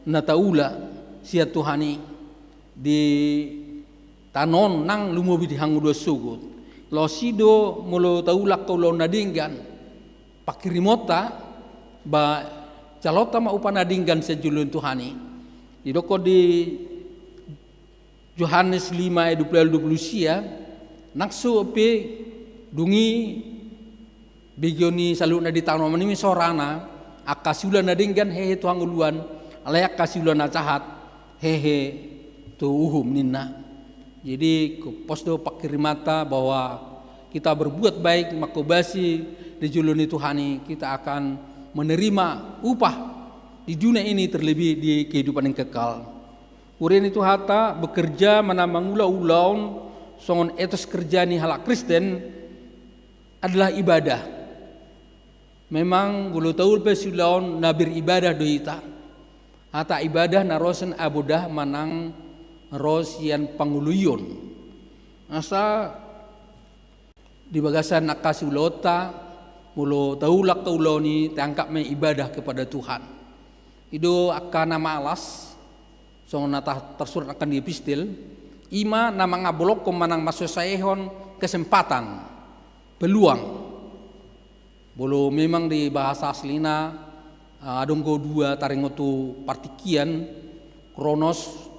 na taula sian Tuhan i di tano on nang lumobi di hangoluan sogot. Laos i do molo taula angka ulaon na denggan, panghirimonta, ba jaloonta ma upa na denggan sian jolo ni Tuhan i. Didokkon di Johannes lima ayat dua puluh dua, dua puluh sia, nang so pe dung i begeon ni saluhutna di tano on, manimi sorana, angka siula na denggan hehe tu hangoluan, alai angka siula na jahat hehe tu uhum ninna. Jadi, pos do panghirimanta bahwa kita berbuat baik, manghobasi di jolo ni Tuhan i, kita akan menerima upah di dunia ini, terlebih di kehidupan yang kekal. Huria ni Tuhanta, bekerja manang mangula ulaon songon etos kerja ni halak Kristen adalah ibadah. Memang molo taula pe siulaon na beribadah do hita. Hata ibadah na ro sian abodah manang ro sian pangoloion. Asa di bagasan angka siulaonta, molo taula angka ulaon i, taanggap ma i ibadah kepada Tuhan. I do angka na malas, songon na ta-, tarsurat angka di epistel, i ma na mangabolongkon manang mansosaehon kesempatan, peluang. Molo memang di bahasa aslina, ah, adong do dua taringot tu partingkian, kronos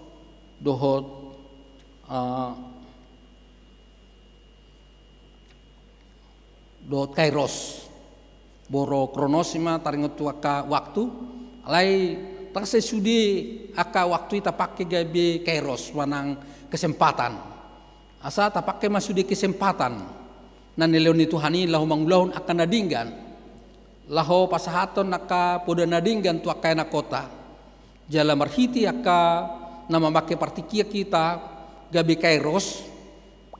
dohot, ah, dohot kairos. Boru kronos i ma taringot tu angka waktu, alai ndang sai sude angka waktu i tapangke gabe kairos manang kesempatan. Asa tapangke ma sude kesempatan na nilehon ni Tuhan i laho mangulahon angka na denggan, laho pasahathon angka poda na denggan tu angka ianakhonta. Jala marhite angka na mamangke partingkian hita gabe kairos,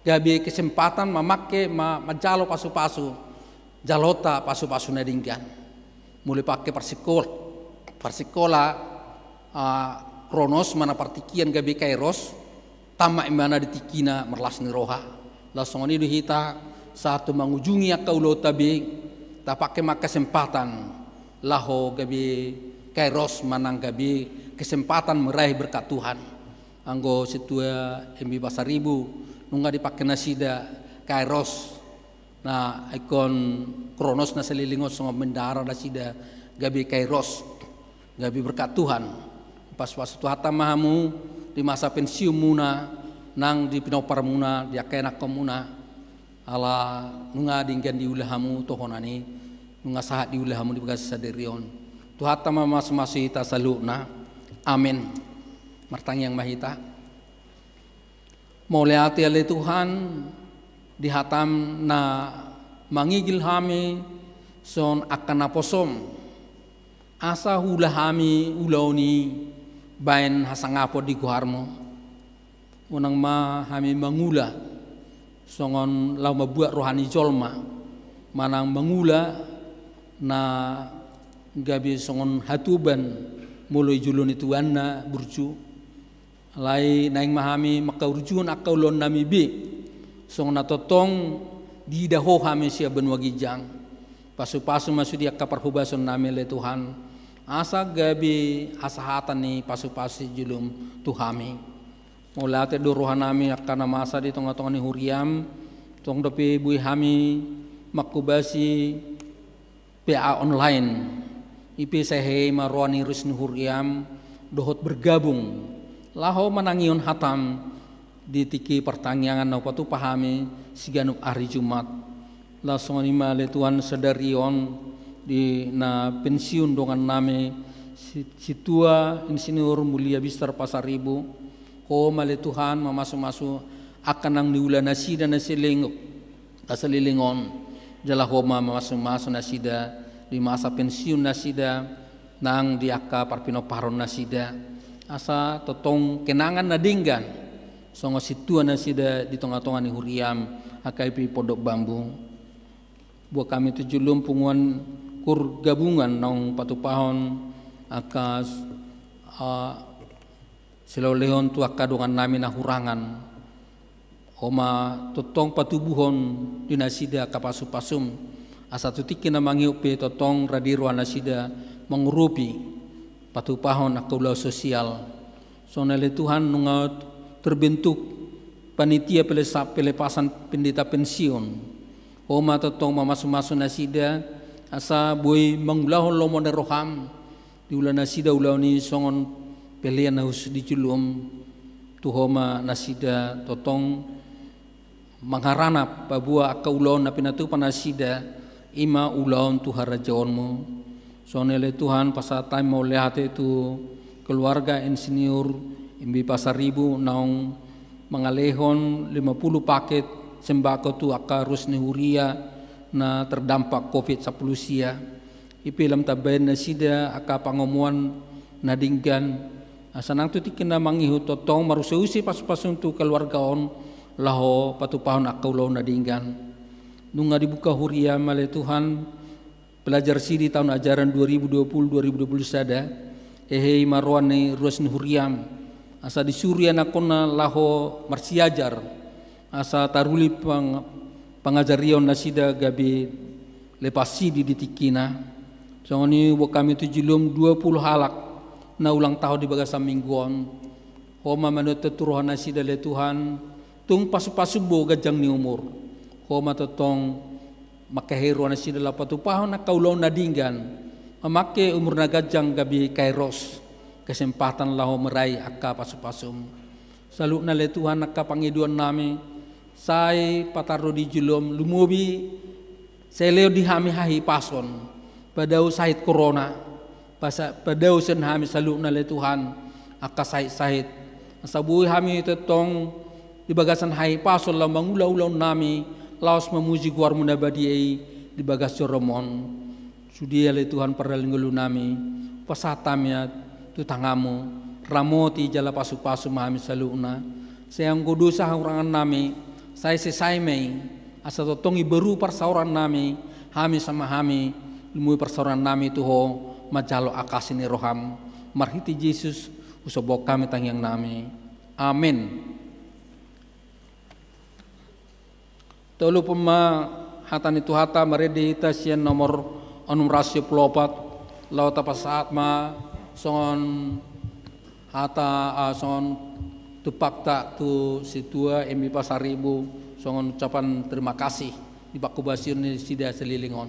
gabe kesempatan mamangke ma-, manjalo pasupasu, jaloonta pasupasu na denggan. Mulai pangke parsikola, parsikola, ah, kronos manang partingkian gabe kairos, tama imana di tingkina marlas ni roha. Laos songon i do hita sahat tu mangujungi angka ulaonta be, tapangke ma kesempatan laho gabe kairos manang gabe kesempatan meraih berkat Tuhan. Anggo sintua M B Pasaribu nunga dipake nasida kairos, na ingkon kronos na saleleng on songon bendahara nasida gabe kairos, gabe berkat Tuhan. Pasupasu Tuhanta ma hamu di masa pensiunmuna nang di pinomparmuna, di angka ianakhonmuna. Ala nunga denggan diula hamu tohonan i, nunga sahat diula hamu di bagasan sadari on. Tuhanta ma mamasumasu hita saluhutna. Amen. Martangiang ma hita. Mauliate ale Tuhan, di hataM na mangigil hami songon angka naposoM, asa huula hami ulaon i baen hasangapon di goarMu. Unang ma hami mangula songon laho mambuat roha ni jolma, manang mangula na gabe songon hatuban molo di jolo ni tuanna burju. Alai naeng ma hami mangkaurjuhon angka ulaonnami be, songon na tongtong diida Ho hami sian banua ginjang. Pasupasu ma sude angka parhobasonnami ale Tuhan, asa gabe hasahatan ni pasupasu sijolom tu hami. Mauliate do rohanami angka na masa di tongatonga ni huriaM, tong dope boi hami manghobasi P A online. I pe sai hehe ma roha ni ros ni huriaM dohot bergabung laho manangihon hataM di tingki partangiangan na hupatupa hami siganup ari Jumat. Laos songon i ma ale Tuhan sadari on di na pensiun dongannami si-, sintua Insinyur Mulia Bister Pasaribu. Ho ma ale Tuhan mamasumasu angka naung niula nasida na saleleng, na saleleng on. Jala Ho ma mamasumasu nasida di masa pensiun nasida nang di angka parpinomparon nasida. Asa tongtong kenangan na denggan songon sintua nasida di tongatonga ni huriaM, angka i pe Pondok Bambu. Buat hami tu jolom punguan kur gabungan naung patupahon angka, ah, silehonlehon tu angka dongannami na hurangan. Ho ma tongtong patubuhon di nasida angka pasupasuM, asa tu tingki na mangihut pe tongtong rade roha nasida mangurupi patupahon angka ulaon sosial. Songon i ale Tuhan nunga terbentuk panitia pelesa-, pelepasan pendeta pensiun. Ho ma tongtong mamasumasu nasida, asa boi mangulahon lomo ni rohaM, diula nasida ulaon i songon pelean na hushus di joloM. Tu Ho ma nasida tongtong mangharanap paboa angka ulaon na pinatupa nasida, i ma ulaon tu harajaonMu. Songon i ale Tuhan, pasahat hami mauliate tu keluarga Insinyur M B Pasaribu naung mangalehon lima puluh paket sembako tu angka ros ni huria na terdampak covid sampulu sia. I pe lam tambahen nasida angka pangomoan na denggan, asa nang tu tingki na mangihut tongtong maruseusi pasupasuM tu keluarga on laho patupahon angka ulaon na denggan. Nunga dibuka huriaM ale Tuhan, pelajar sidi taon ajaran dua ribu dua puluh dua ribu dua puluh sada, hehe i ma roha ni ruas ni huriaM, asa disuru ianakhonna laho marsiajar, asa taruli pang-, pangajarion nasida gabe lepas sidi di tingkina. Songon i buat hami tu joloM dua puluh halak na ulang tahun di bagasan minggu on. Ho ma manonton tu roha nasida ale Tuhan, tung pasupasuM do ganjang ni umur. Ho ma tongtong mangkahehe roha nasida laho patupahon angka ulaon na denggan, mamangke umur na ganjang gabe kairos, kesempatan laho meraih angka pasupasuM. Saluhutna ale Tuhan angka pangidoannami, sai patar do di joloM, lumobi sai lehon di hami hahipason, padao sahit corona, pasa-, padao sian hami saluhutna ale Tuhan angka sahitsahit, asa boi hami tongtong di bagasan hahipason laho mangula ulaonnami laos mamuji goarMu na badia i di bagas joroM on. Sude ale Tuhan pardalan ni ngolunami, pasahat hami ma tu tanganMu, ramoti jala pasupasu ma hami saluhutna. Sai anggo dosa hahurangannami, sai sesai ma i, asa tongtong ibaru parsaorannami, hami sama hami, lumobi parsaorannami tu Ho, manjalo angka asi ni rohaM. Marhite Jesus, husombuhon hami tangiangnami. Amen. Taolopon ma hata ni Tuhanta, marende hita sian nomor onom ratus sia pulu opat, laho tapasahat ma Songon hata, ah, songon tumpakta tu Sintua M I Pasaribu, songon ucapan terima kasih di panghobasion ni nasida saleleng on.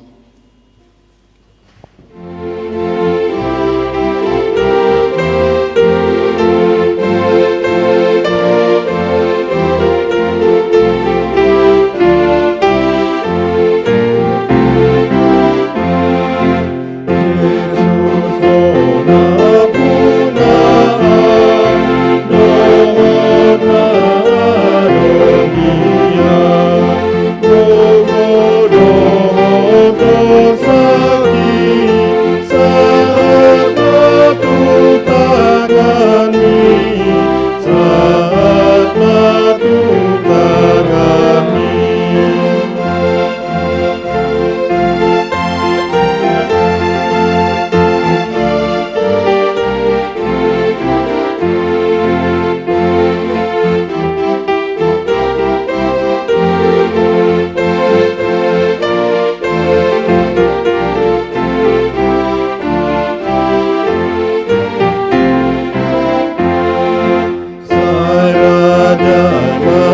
Sai raja ma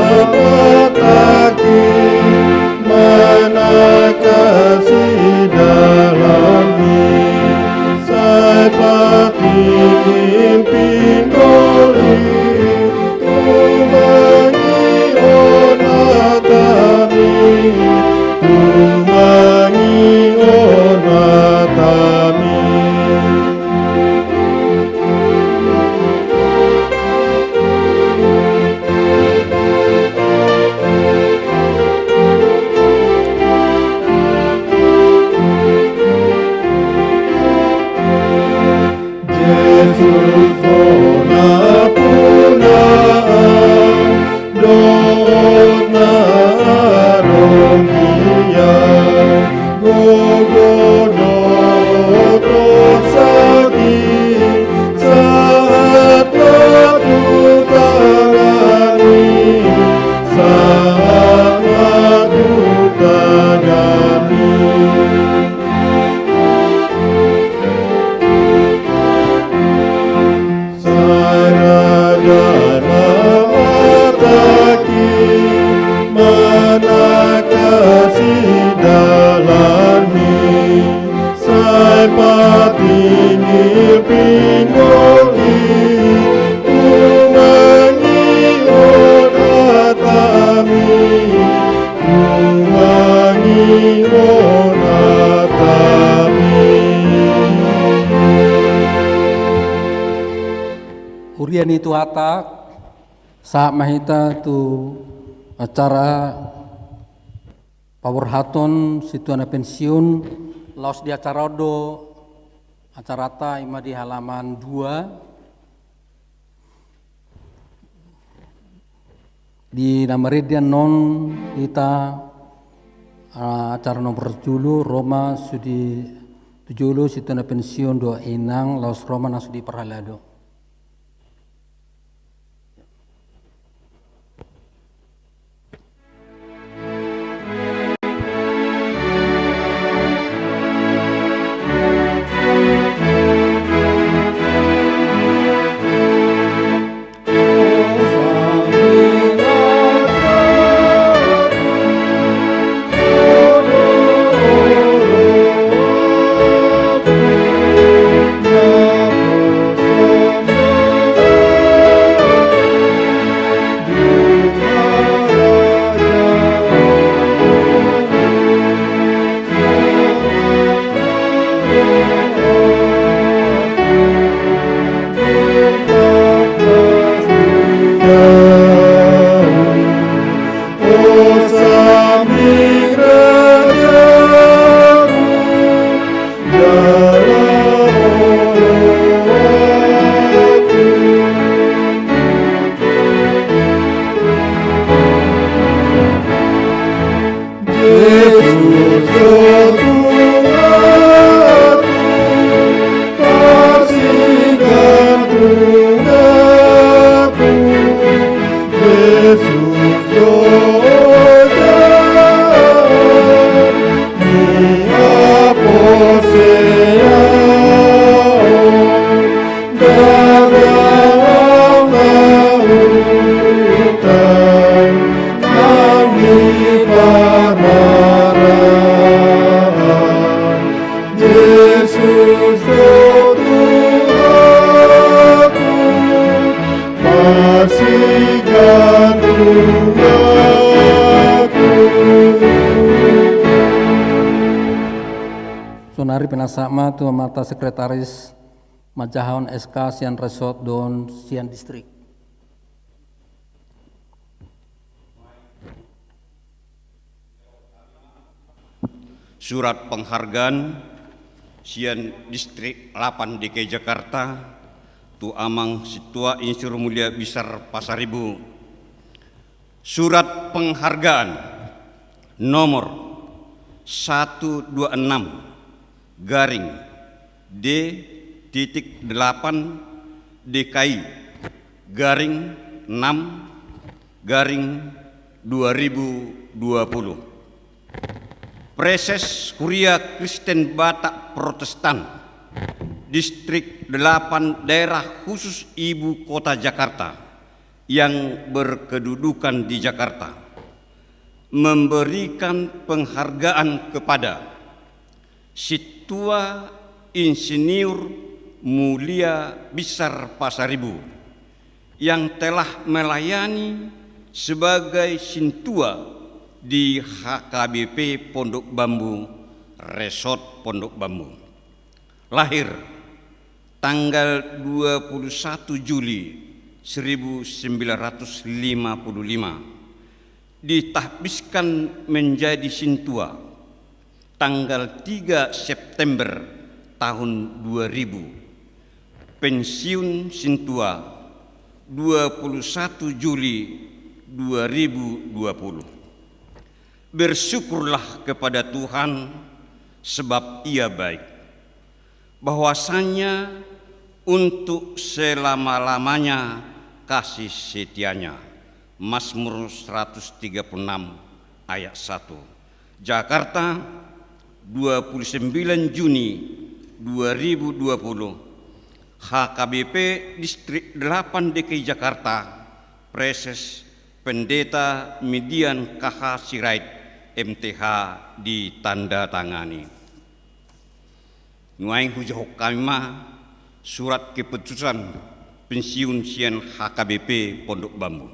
patangki, manangkasi dalanmi, sai patingki pinggol i, tumangihon hatami, tumangihon hatami. Jesus bona punaan, dohot na adong dia, gogo dohot saki, sahat ma tu tanganmi, sahat ma tu tanganmi. Sai raja ma patangki, manangkasi dalanmi, sai patingki pinggol i, tumangihon hatami, tumangihon hatami. Huria ni Tuhanta, sahat ma hita tu acara paborhaton sintua na pensiun, laos di acara on do acaranta, i ma di halaman dua. Di na marende annon hita, ah, acara nomor jolo, ro ma sude tu jolo sintua na pensiun dohot inang, laos ro ma nang sude parhalado. pinasahat ma tu amanta sekretaris manjahahon S K sian resort dohot sian distrik. Surat penghargaan sian Distrik Delapan D K I Jakarta tu Amang Sintua Insinyur Mulia Binsar Pasaribu. Surat penghargaan nomor satu dua enam garing D titik delapan D K I garing enam garing dua ribu dua puluh. Praeses Huria Kristen Batak Protestan, Distrik Delapan, Daerah Khusus Ibu Kota Jakarta, yang berkedudukan di Jakarta, memberikan penghargaan kepada Sintua Insinyur Mulia Binsar Pasaribu yang telah melayani sebagai sintua di H K B P Pondok Bambu, Resort Pondok Bambu. Lahir tanggal dua puluh satu Juli seribu sembilan ratus lima puluh lima, ditahbiskan menjadi sintua tanggal tiga September tahun dua ribu. Pensiun sintua dua puluh satu Juli dua ribu dua puluh. Bersyukurlah kepada Tuhan, sebab Ia baik. Bahwasanya untuk selama-lamanya kasih setia-Nya. Mazmur seratus tiga puluh enam ayat satu. Jakarta, dua puluh sembilan Juni dua ribu dua puluh, H K B P Distrik Delapan D K I Jakarta, Praeses Pendeta Midian K H Sirait, M T H, ditandatangani. Nuaeng hujahahon hami ma surat keputusan pensiun sian H K B P Pondok Bambu.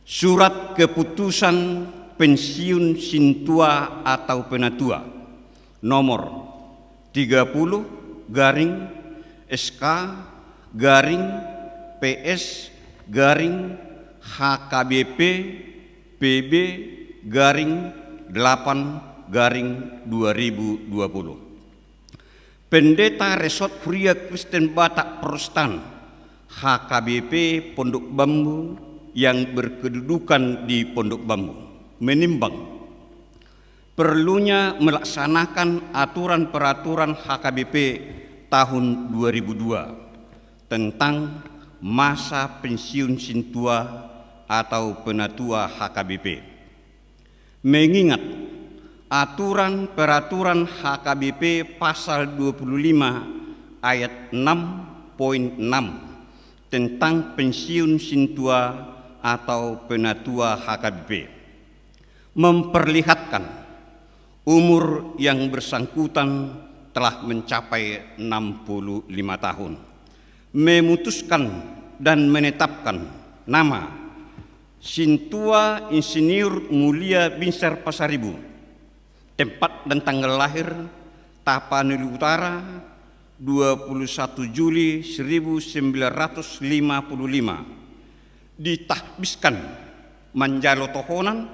Surat keputusan pensiun sintua atau penatua nomor tiga puluh garing S K garing P S garing H K B P P B garing delapan garing dua ribu dua puluh. Pendeta Resort Huria Kristen Batak Protestan H K B P Pondok Bambu yang berkedudukan di Pondok Bambu menimbang perlunya melaksanakan aturan peraturan H K B P tahun dua ribu dua tentang masa pensiun sintua atau penatua H K B P. Mengingat aturan peraturan H K B P pasal dua puluh lima ayat enam poin enam tentang pensiun sintua atau penatua H K B P, memperlihatkan umur yang bersangkutan telah mencapai enam puluh lima tahun, memutuskan dan menetapkan nama Sintua Insinyur Mulia Binsar Pasaribu, tempat dan tanggal lahir Tapanuli Utara, dua puluh satu Juli seribu sembilan ratus lima puluh lima, ditahbiskan manjalo tohonan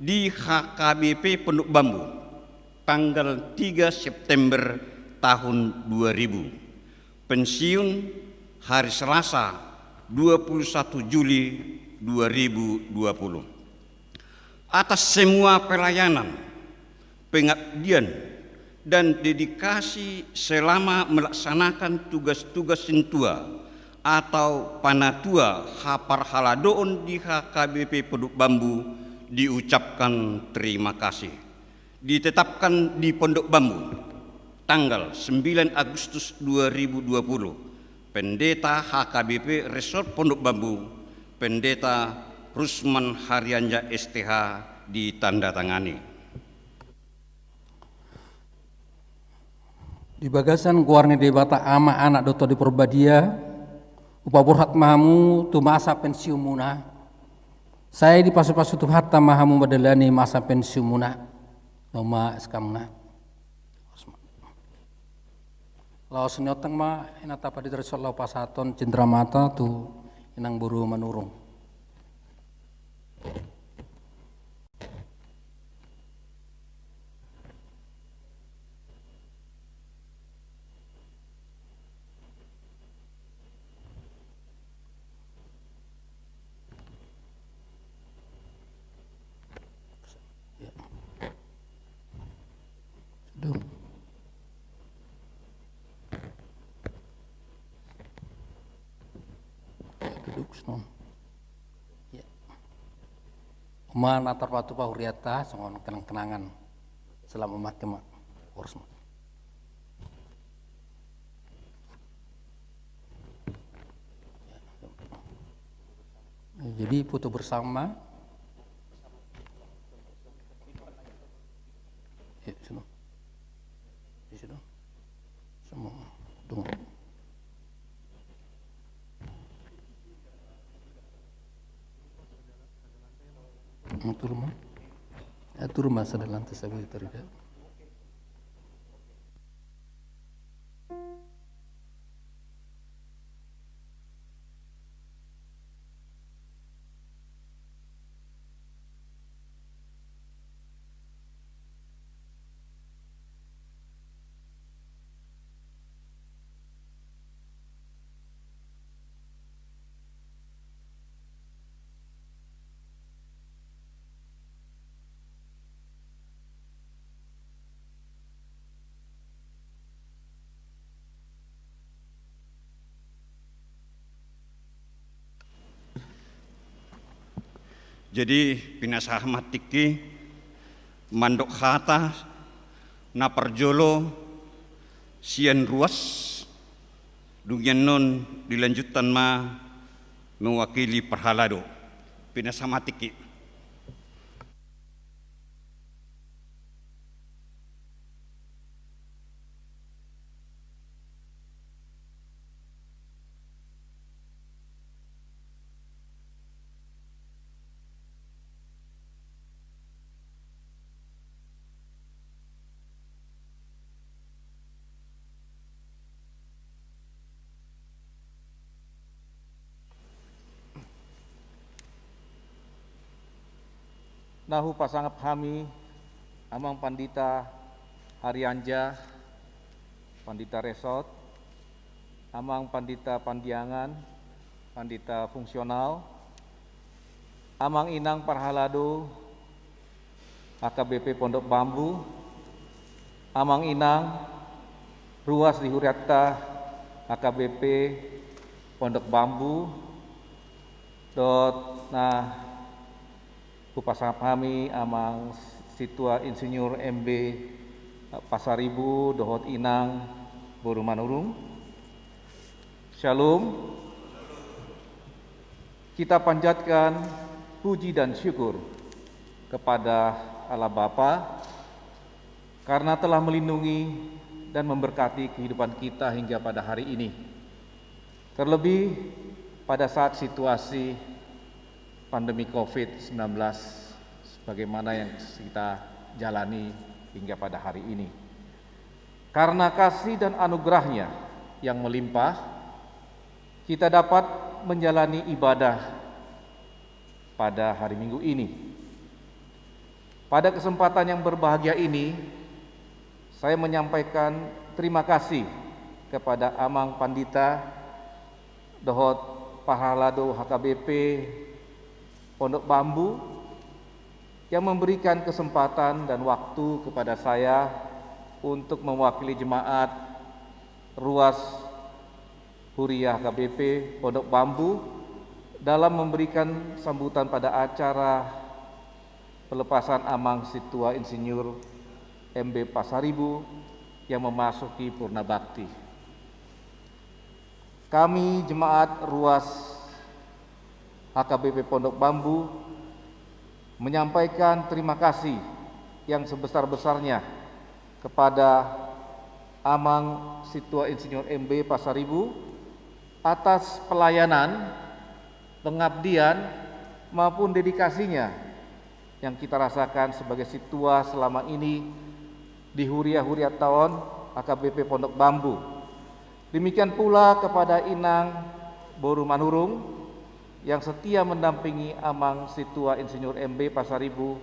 di H K B P Pondok Bambu tanggal tiga September tahun dua ribu. Pensiun hari Selasa, dua puluh satu Juli dua ribu dua puluh. Atas semua pelayanan, pengabdian, dan dedikasi selama melaksanakan tugas-tugas sintua atau panatua haparhaladoon di H K B P Pondok Bambu, diucapkan terima kasih. Ditetapkan di Pondok Bambu tanggal sembilan Agustus dua ribu dua puluh, Pendeta H K B P Resort Pondok Bambu, Pendeta Rusman Harianja, S T H, ditandatangani. Di bagasan goar ni Debata Ama, Anak dohot Tondi Porbadia, hupaborhat ma hamu tu masa pensiunmuna. Sai dipasupasu Tuhanta ma hamu mandalani masa pensiunmuna. Noma S K-muna. Laos niontang ma inanta pandita Resort laho pasahathon cindramata tu inang boru Manurung. Ya. Duduk. Ya, duduk, songon. Ya. Ima na tarpatupa hurianta songon kenang-kenangan. Selama mati ma. Horas ma. Jadi foto bersama. Ya, sini. Di situ. Sama. Tunggu. Atur ma. Atur ma sada lantai sabi terida. Jadi, pinasahat ma tingki mandok hata na parjolo sian ruas, dung i annon dilanjutkan ma mewakili parhalado. Pinasahat ma tingki. Na hupasangap hami, Amang Pandita Harianja, Pandita Resort, Amang Pandita Pandiangan, Pandita Fungsional, Amang Inang Parhalado, H K B P Pondok Bambu, Amang Inang, ruas di hurianta H K B P Pondok Bambu, dohot na hupasangap hami Amang Sintua Insinyur M B Pasaribu, dohot Inang boru Manurung. Syalom. Kita panjatkan puji dan syukur kepada Allah Bapa karena telah melindungi dan memberkati kehidupan kita hingga pada hari ini. Terlebih pada saat situasi pandemi covid sembilan belas sebagaimana yang kita jalani hingga pada hari ini. Karena kasih dan anugerahnya yang melimpah, kita dapat menjalani ibadah pada hari Minggu ini. Pada kesempatan yang berbahagia ini, saya menyampaikan terima kasih kepada Amang Pandita dohot Parhalado H K B P Pondok Bambu yang memberikan kesempatan dan waktu kepada saya untuk mewakili jemaat ruas Huria H K B P Pondok Bambu dalam memberikan sambutan pada acara pelepasan Amang Sintua Insinyur M B Pasaribu yang memasuki purna bakti. Kami jemaat ruas H K B P Pondok Bambu menyampaikan terima kasih yang sebesar-besarnya kepada Amang Sintua Insinyur M B Pasaribu atas pelayanan, pengabdian, maupun dedikasinya yang kita rasakan sebagai sintua selama ini di huria-hurianta on H K B P Pondok Bambu. Demikian pula kepada Inang Boru Manurung yang setia mendampingi Amang Sintua Insinyur M B Pasaribu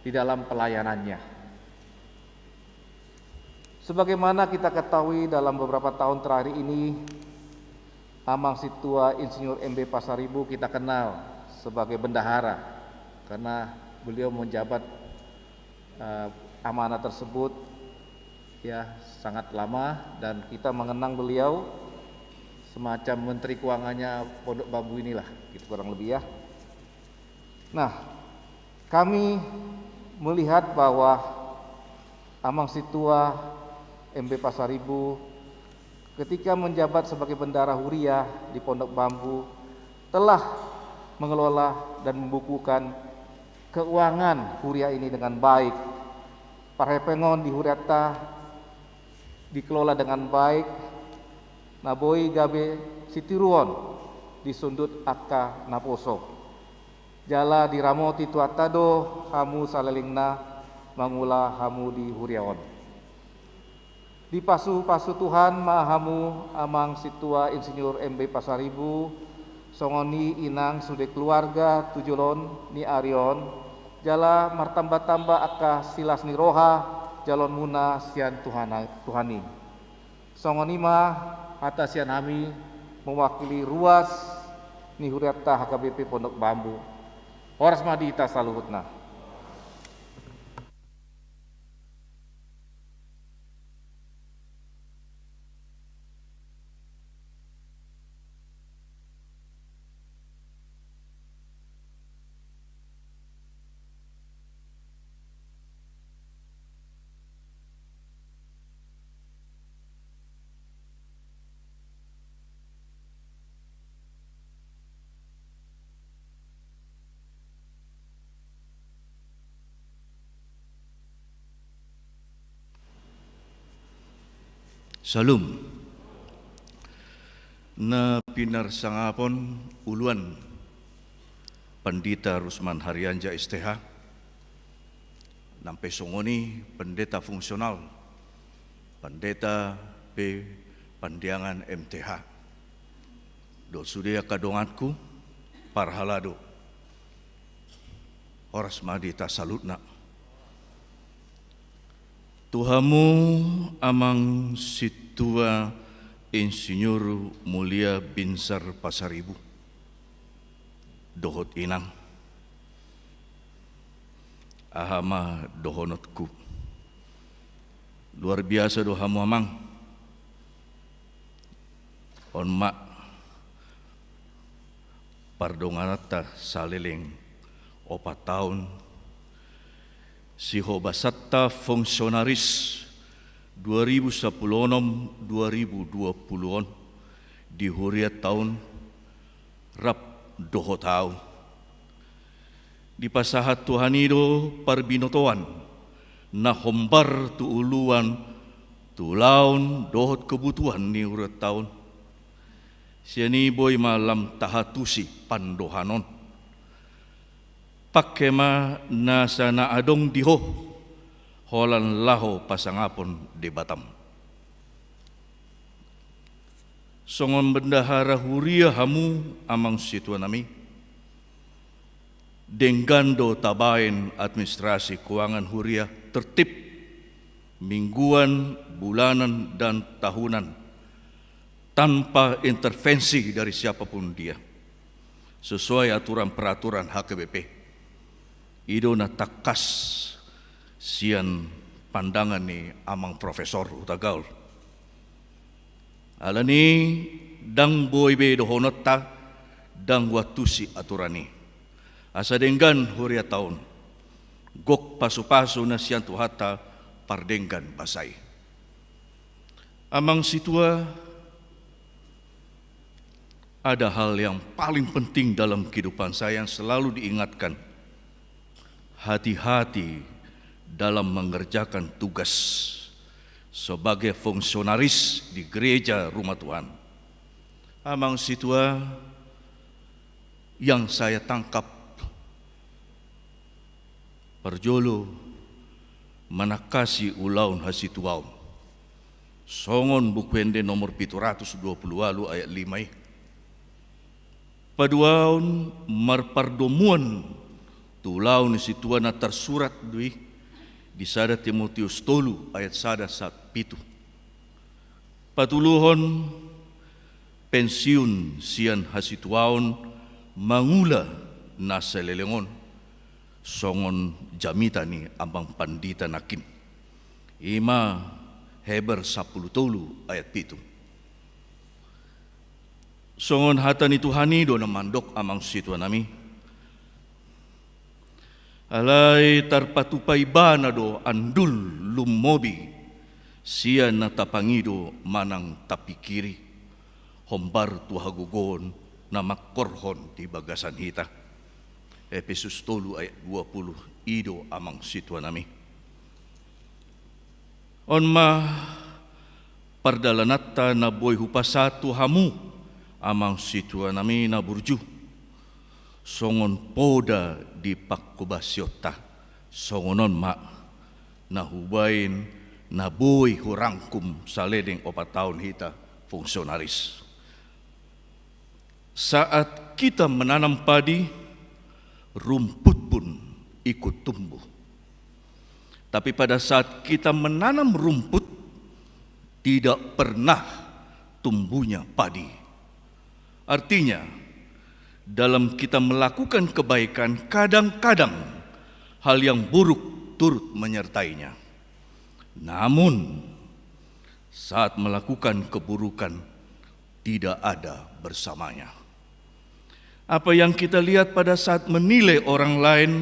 di dalam pelayanannya. Sebagaimana kita ketahui, dalam beberapa tahun terakhir ini, Amang Sintua Insinyur M B Pasaribu kita kenal sebagai bendahara, karena beliau menjabat, eh, amanah tersebut, ya, sangat lama, dan kita mengenang beliau semacam menteri keuangannya Pondok Bambu inilah, gitu kurang lebih, ya. Nah, kami melihat bahwa Amang Sintua M B Pasaribu, ketika menjabat sebagai bendahara huria di Pondok Bambu, telah mengelola dan membukukan keuangan huria ini dengan baik. Parhepengon di hurianta dikelola dengan baik, na boi gabe sitiruon di sundut angka naposo. Jala diramoti Tuhanta do hamu salelengna, mangula hamu di huria on. Dipasupasu Tuhan ma hamu, Amang Sintua Insinyur M B Pasaribu, songon i Inang sude keluarga tu joloan ni ari on, jala martambatamba angka silas ni roha jaloonmuna sian Tuhan, Tuhan i. Songon i ma hata sian hami mewakili ruas ni hurianta H K B P Pondok Bambu. Horas ma di hita saluhutna. Syalom. Na pinarsangapon uluan Pandita Rusman Harianja S T H, nang pe songon i pendeta fungsional, pandita pe pandiangan M T H. Dohot sude angka donganku, parhalado. Horas ma di hita saluhutna. Tu hamu Amang Sintua Insinyur Mulia Binsar Pasaribu dohot Inang, aha ma dohononku? Luar biasa do hamu, Amang. On ma pardongananta saleleng opat taon, sihobasanta fungsionaris dua ribu sapuluh onom, dua ribu dua puluh on di hurianta on rap dohot ahu. Dipasahat Tuhan i do parbinotoan na hombar tu uluan, tu ulaon dohot kebutuhan ni hurianta on. Sian i boi ma lam tahatusi pandohan on. Pangke ma nasa na adong di ho, holan laho pasangapon Debatam. Songon bendahara huria hamu, Amang Sintua nami, denggan do tabaen administrasi keuangan huria tertib, mingguan, bulanan, dan tahunan, tanpa intervensi dari siapapun dia, sesuai aturan peraturan H K B P. I do na tangkas sian pandangan ni Amang Profesor Hutagaol. Alani i ndang boi be dohononta ndang huantusi aturan i. Asa denggan hurianta on, gok pasupasu na sian Tuhanta pardenggan basa i. Amang Sintua, ada hal yang paling penting dalam kehidupan saya yang selalu diingatkan. Hati-hati dalam mengerjakan tugas sebagai fungsionaris di gereja rumah Tuhan. Amang Sintua, yang saya tangkap, parjolo, manangkasi ulaon hasituaon. Songon Buku Ende nomor pitu ratus dua pulu ualu ayat lima i. Paduahon marpardomuan tu ulaon ni sintua na tarsurat do i di sada Timoteus tolu ayat sada sahat pitu. Patoluhon pensiun sian hasituaon mangula na saleleng on, songon jamita ni amang pandita nangkin. I ma Heber sampulu tolu ayat pitu. Songon hata ni Tuhan i do na mandok, amang sintua nami. Alai tarpatupa ibana do andul lumobi sian na tapangido manang tapingkiri, hombar tu hagogoon na mangkorhon di bagasan hita. Epesus tolu ayat dua pulu, i do, amang sintua nami. On ma pardalananta na boi hupasahat tu hamu, amang sintua nami na burju, songon poda di panghobasionta, songon on ma na hubaen na boi hurangkum saleleng opat taon hita fungsionaris. Saat kita menanam padi, rumput pun ikut tumbuh. Tapi pada saat kita menanam rumput, tidak pernah tumbuhnya padi. Artinya, dalam kita melakukan kebaikan, kadang-kadang hal yang buruk turut menyertainya. Namun, saat melakukan keburukan, tidak ada bersamanya. Apa yang kita lihat pada saat menilai orang lain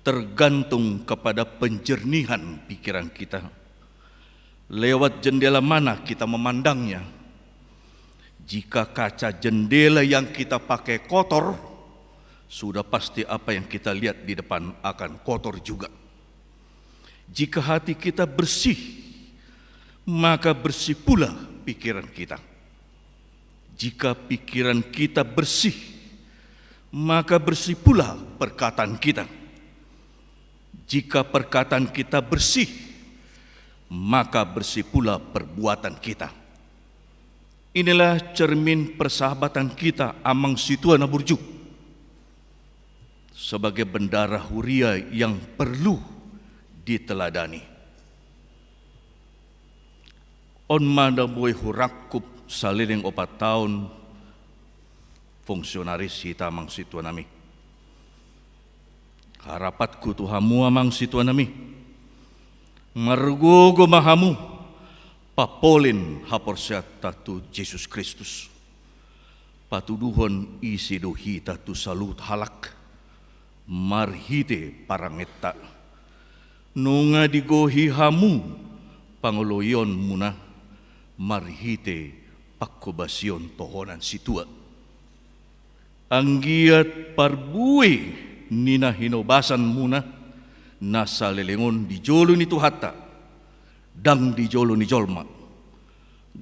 tergantung kepada penjernihan pikiran kita. Lewat jendela mana kita memandangnya? Jika kaca jendela yang kita pakai kotor, sudah pasti apa yang kita lihat di depan akan kotor juga. Jika hati kita bersih, maka bersih pula pikiran kita. Jika pikiran kita bersih, maka bersih pula perkataan kita. Jika perkataan kita bersih, maka bersih pula perbuatan kita. Inilah cermin persahabatan kita, amang sintua na burju, sebagai bendahara huria yang perlu diteladani. On ma na boi hurangkum saleleng opat taon fungsionaris hita, amang sintua nami. Harapanku tu hamu, amang sintua nami, margogo ma hamu papolen haporseaonta tu Jesus Kristus. Patuduhon ise do hita tu saluhut halak marhite parangenta. Nunga digohi hamu pangoloionmuna marhite panghobasion tohonan sintua. Anggiat parbue ni na hinobasanmuna na saleleng on di jolo ni Tuhanta, ndang di jolo ni jolma,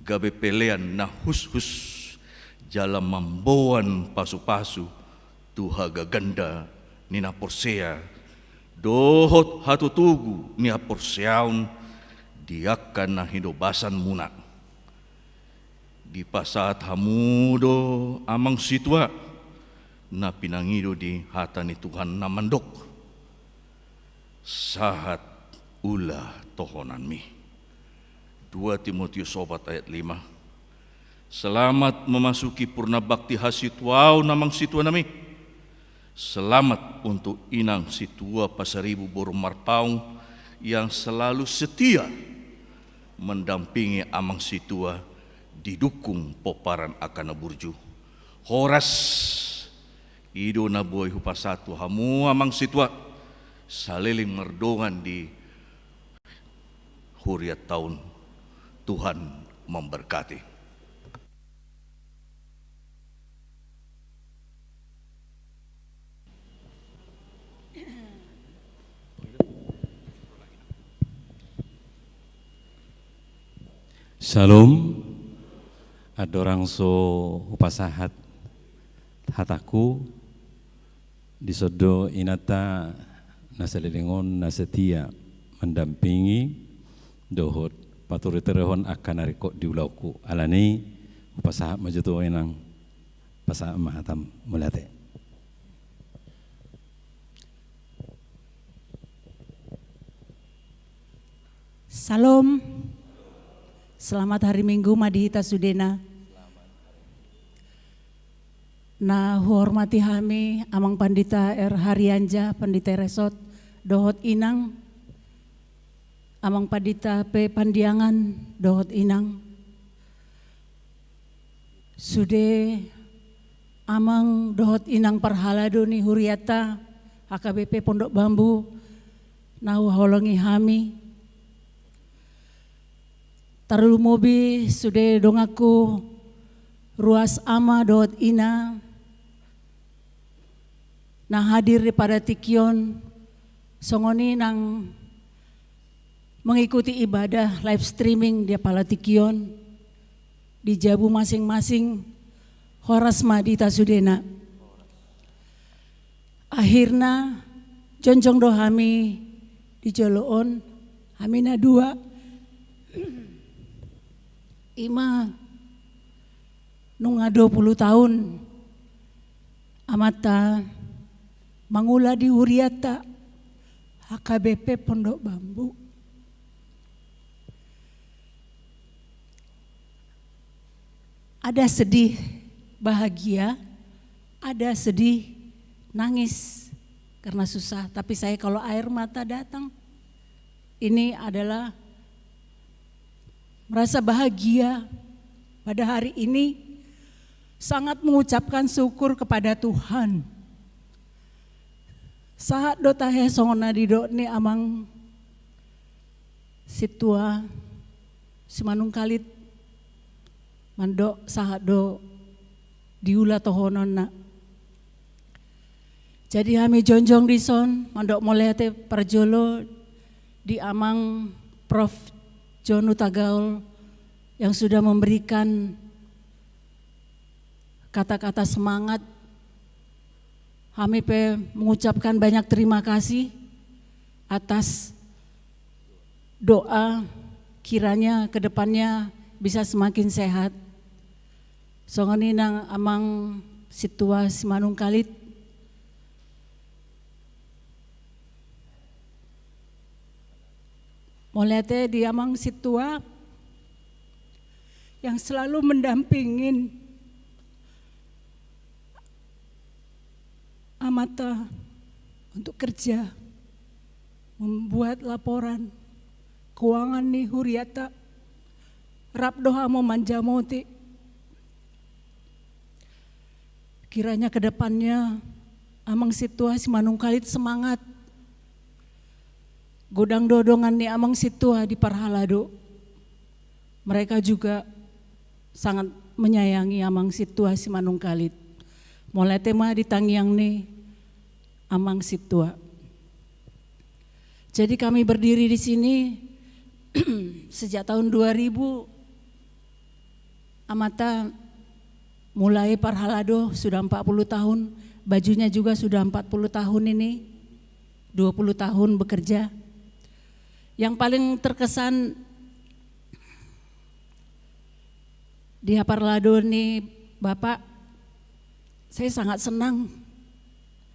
gabe pelean na hushus jala mamboan pasupasu tu hagaganda ni na porsea dohot hatotogu ni haporseaon di angka na hinobasanmuna. Dipasahat hamu do, amang sintua, na pinangido di hata ni Tuhan na mandok: Sahat ula tohonanmi. Dua Timotius opat ayat lima. Selamat memasuki purna bakti hasituaon, amang sintua nami. Selamat untuk inang sintua pasaribu boru Marpaung yang selalu setia mendampingi amang sintua, didukung pomparan angka na burju. Horas, i do na boi hupasahat tu hamu, amang sintua, saleleng mardongan di hurianta on. Tuhan memberkati. Syalom. Andorang so hupasahat hataku, dison do inanta na saleleng on na setia mendampingi dohot paturituri hon angka na ringkot di ulaonku. Alani i, hupasahat ma jo tu ho, Inang. Pasahat ma hatam. Mauliate. Syalom. Selamat hari Minggu ma di hita sudena. Na huhormati hami Amang Pandita R Harianja, Pandita Resort, dohot Inang, Amang Pandita P Pandiangan, dohot Inang. Sude Amang dohot Inang parhalado ni hurianta H K B P Pondok Bambu, na huhaholongi hami. Tarlumobi sude donganku ruas ama dohot ina na hadir di pada tingki on, songon i nang mengikuti ibadah live streaming di pada tingki on, di jabu masing-masing, horas ma di hita sudena. Akhirna, jongjong do hami di jolo on, hami na dua. Ima nunga dua puluh tahun amanta mangula di hurianta H K B P Pondok Bambu. Ada sedih, bahagia, ada sedih, nangis karena susah. Tapi saya kalau air mata datang, ini adalah merasa bahagia pada hari ini, sangat mengucapkan syukur kepada Tuhan. Sahat do tahe songon na didok ni Amang Sintua Simanungkalit, mandok sahat do diula tohononna. Jadi hami jongjong dison mandok mauliate parjolo di Amang Prof John Hutagaol yang sudah memberikan kata-kata semangat. Hami pe mengucapkan banyak terima kasih atas doa, kiranya ke depannya bisa semakin sehat. Songon i nang Amang Sintua Simanungkalit. Mauliate di Amang Sintua yang selalu mendampingin amanta untuk kerja, membuat laporan keuangan ni hurianta, rap do hamu manjamoti. Kiranya ke depannya Amang Sintua Simanungkalit semangat. Godang do dongan ni Amang Sintua di parhalado. Mereka juga sangat menyayangi Amang Sintua Simanungkalit. Mauliate ma di tangiang ni Amang Sintua. Jadi kami berdiri di sini sejak tahun dua ribu, amanta mulai parhalado, sudah empat puluh tahun, bajunya juga sudah empat puluh tahun ini, dua puluh tahun bekerja. Yang paling terkesan di parhalado ni Bapak, saya sangat senang.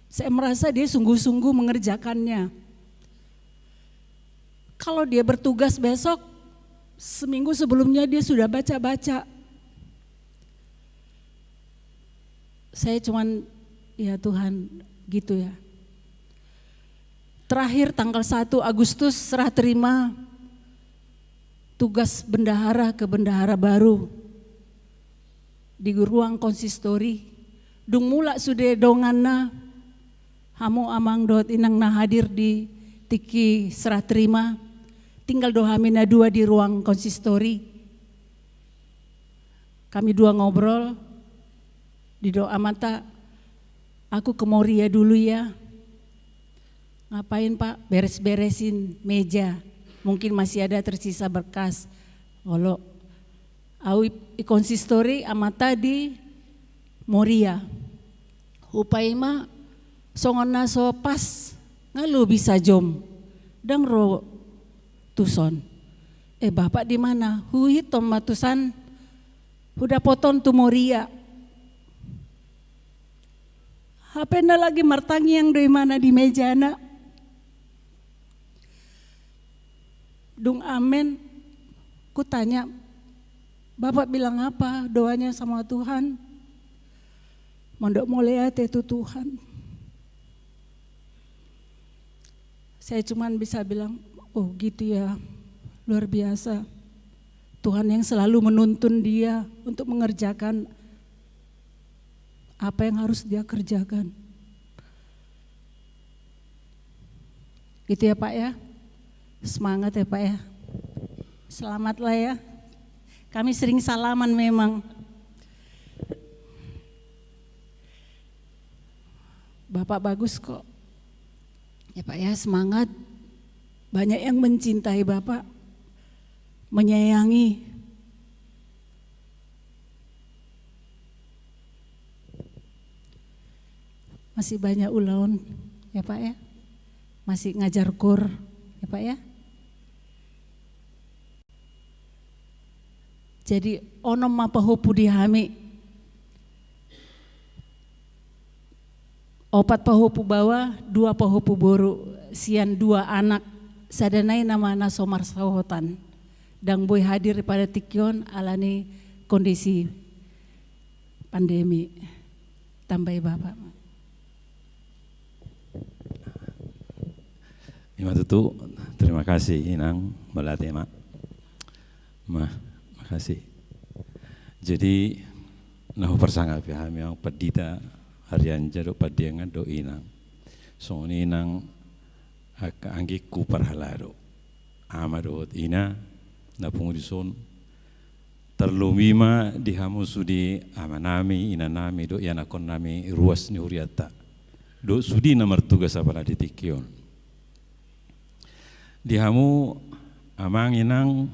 Saya merasa dia sungguh-sungguh mengerjakannya. Kalau dia bertugas besok, seminggu sebelumnya dia sudah baca-baca. Saya cuman, ya Tuhan, gitu ya. Terakhir tanggal satu Agustus serah terima tugas bendahara ke bendahara baru di ruang konsistori. Dung mulak sude donganna, hamu amang dohot inang na hadir di tingki serah terima, tinggal do hami na dua di ruang konsistori. Kami dua ngobrol, didok amanta, "Aku ke Moria dulu ya." "Ngapain, Pak?" "Beres-beresin meja. Mungkin masih ada tersisa berkas." Olo. Au i, i konsistori amanta di Moria. Hupaima songon na so pas, nga lobi sajom. Ndang ro tuson. Eh, Bapak di mana? Huihuthon ma tusan, hudapothon tu Moria. H P-na lagi martangiang do imana di mejana. Dung amen, kutanya, "Bapak bilang apa doanya sama Tuhan?" "Mandok mauliate tu Tuhan." Saya cuman bisa bilang, "Oh gitu ya, luar biasa. Tuhan yang selalu menuntun dia untuk mengerjakan apa yang harus dia kerjakan." Gitu ya, Pak, ya. Semangat ya, Pak, ya. Selamatlah ya. Kami sering salaman memang. Bapak bagus kok. Ya, Pak, ya, semangat. Banyak yang mencintai Bapak, menyayangi. Masih banyak ulaon, ya, Pak, ya. Masih ngajar koor, ya, Pak, ya. Jadi, onom ma pahompu di hami. Opat pahompu baoa, dua pahompu boru, sian dua anak, sada nai nama na so marsaohotan. Ndang boi hadir pada tingki on, alani kondisi pandemi. Tambai Bapak. Ima tutu, terima kasih Inang, mauliate ma. Ma, makasih. Jadi, na huparsangapi hami on Pandita Harianja dohot Pandiangan dohot Inang. Songon i nang angka anggingku parhalado. Ama dohot ina, na pungu dison, tarlobi ma di hamu sude amanami, inanami, dohot ianakhonnami ruas ni hurianta. Dohot sude na martugas apala di tingki on. Di hamu amang inang,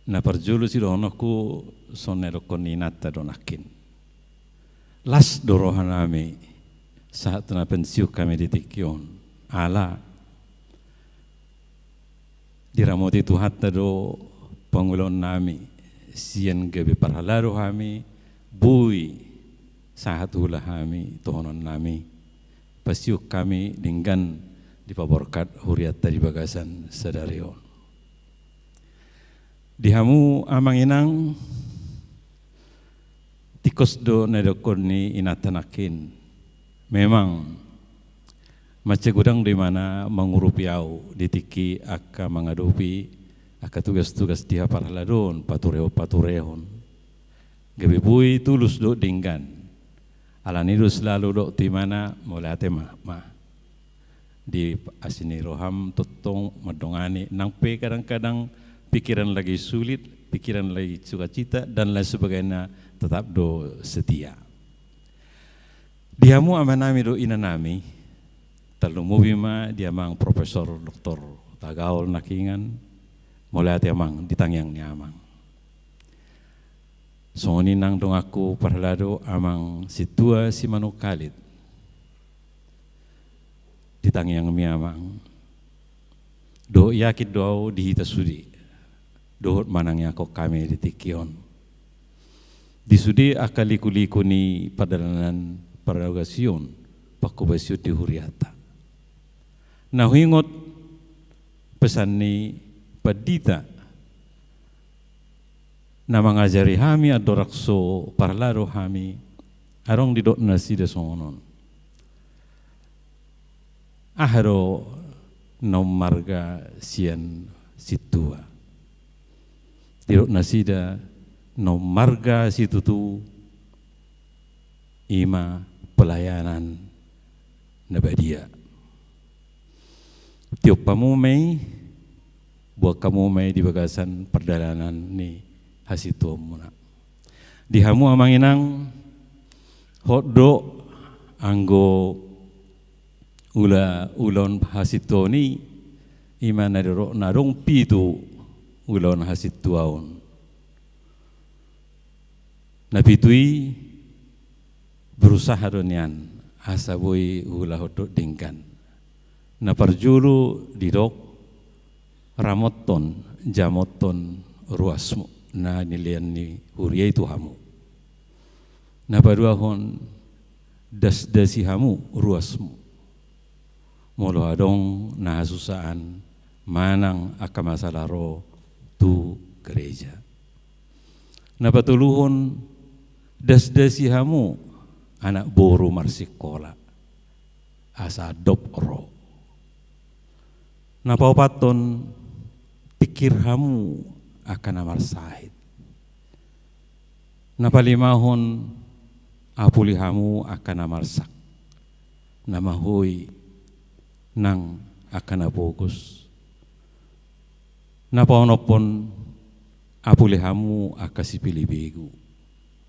na parjolo sidohononku songon na didokkon ni inanta do nangkin. Las do rohanami, sahat tu na pensiun hami di tingki on. Ala diramoti Tuhanta do pangulaonnami, sian gabe parhalado hami, boi sahat ulaonnami, tohononnami, pensiun hami denggan dipaborkat hurianta di bagasan sadari on. Di hamu amang inang, tingkos do na didokkon ni inanta nangkin. Memang mansai godang do imana mangurupi ahu di tingki angka mangadopi angka tugas-tugas di haparhaladoon, paturehon-paturehon. Gabe boi tulus dohot denggan. Alani do selalu didok tu imana, mauliate ma, ma. Di asi ni roham tongtong mandongani, nang pe kadang-kadang pikiran lagi sulit, pikiran lagi sukacita, dan lain sebagainya, tetap do setia. Di hamu amanami dohot inanami, tarlumobi ma di amang Profesor Doktor Tagaol nangkiningan, mauliate amang, di tangiang ni amang. Songon i nang donganku parhalado amang Sintua Simanungkalit. Di tangiangmi amang. Dohot yakin do ahu di hita sude. Dohot manangiangkon hami di tingki on. Di sude angka liku-liku ni pardalanan pargabeon, pangkobasion di hurianta. Na huingot pesan ni pandita na mangajari hami andorang so parhalado hami, adong didok nasida songon on. Aha do na ummarga sian sintua? Didok nasida na ummarga situtu ima pelayanan na badia. Tiop hamu ma i, buat hamu ma i di bagasan pardalanan ni hasintuonmuna. Di hamu amang inang, hot do anggo ula, ulaon hasintuaon i, ima na didok na adong pitu ulaon hasintuaon. Na pitu i berusaha do nian asa boi huulahon dohot denggan. Na parjolo didok ramothon jamothon ruasmu na nilean ni huria i tu hamu. Na paduahon, dasdasi hamu ruasmu molo adong na hasusaan manang angka masalah ro tu gereja. Na patoluhon, dasdasi hamu anak boru marsikola asa dop ro. Na paopathon, tingkir hamu angka na marsahit. Na palimahon, apuli hamu angka na marsak, na mahoi nang angka na pogos. Na paonomhon, apuli hamu angka sipilibegu,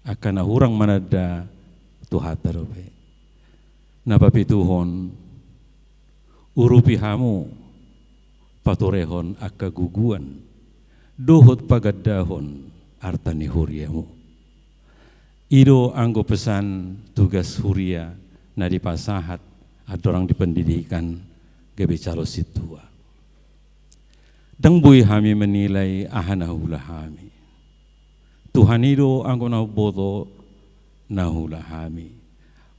angka na hurang mananda Tuhanta dope. Na papituhon, urupi hamu paturehon angka guguan dohot pagandahon arta ni huriamu. I do anggo pesan tugas huria na dipasahat andorang di pendidikan gabe calon sintua. Ndang boi hami menilai aha na huula hami. Tuhan i do anggo na umboto na huula hami.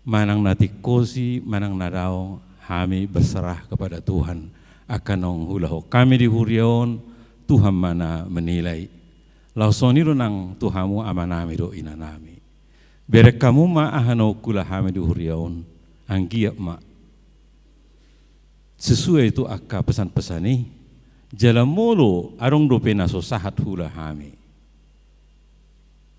Manang na tingkos i, manang na dao, hami berserah kepada Tuhan. Angka naung huulahon hami di huria on, Tuhan ma na menilai. Laos songon i do nang tu hamu amanami dohot inanami. Bereng hamu ma aha naung huula hami di huria on, anggiat ma sesuai tu angka pesan-pesan i. Jala molo adong dope na so sahat huula hami,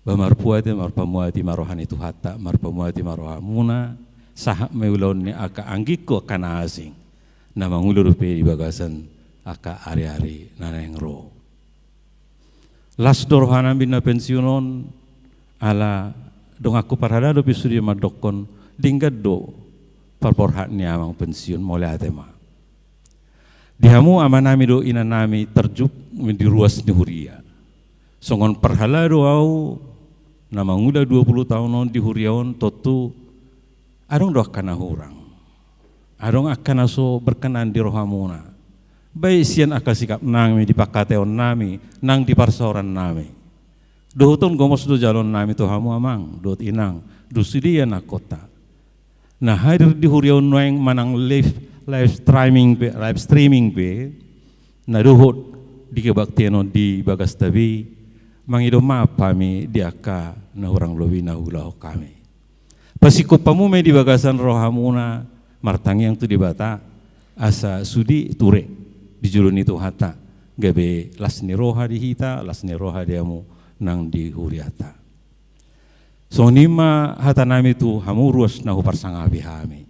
ba marpuati, marpamuati ma roha ni Tuhanta, marpamuati ma rohamuna, sahat ma i ulaon ni angka anggingku angka na asing, na mangula dope di bagasan angka ari-ari na naeng ro. Las do rohanami na pensiun on, ala donganku parhalado pe sude mandokkon, denggan do parborhat ni amang pensiun, mauliate ma. Di hamu amanami dohot inanami tarjumpa di ruas ni huria. Songon parhalado ahu na mangula dua puluh taon on di huria on, tontu adong do angka na hurang. Adong angka na so berkenan di rohamuna. Baik sian angka sikapnami, di pangkataionnami, nang di parsaorannami. Dohot on gomos do jaloonnami tu hamu amang dohot inang, dohot sude anakkonta na hadir di huria on nuaeng manang live, live streaming pe, live streaming pe, na dohot di kebaktian on di bagasta be, mangido maaf hami di angka na hurang lobi na huulahon hami. Pasingkop hamu ma i di bagasan rohamuna, martangiang tu Debata, asa sude ture di jolo ni Tuhanta, gabe las ni roha di hita, las ni roha di hamu nang di hurianta. Songon i ma hatanami tu hamu ruas na huparsangapi hami.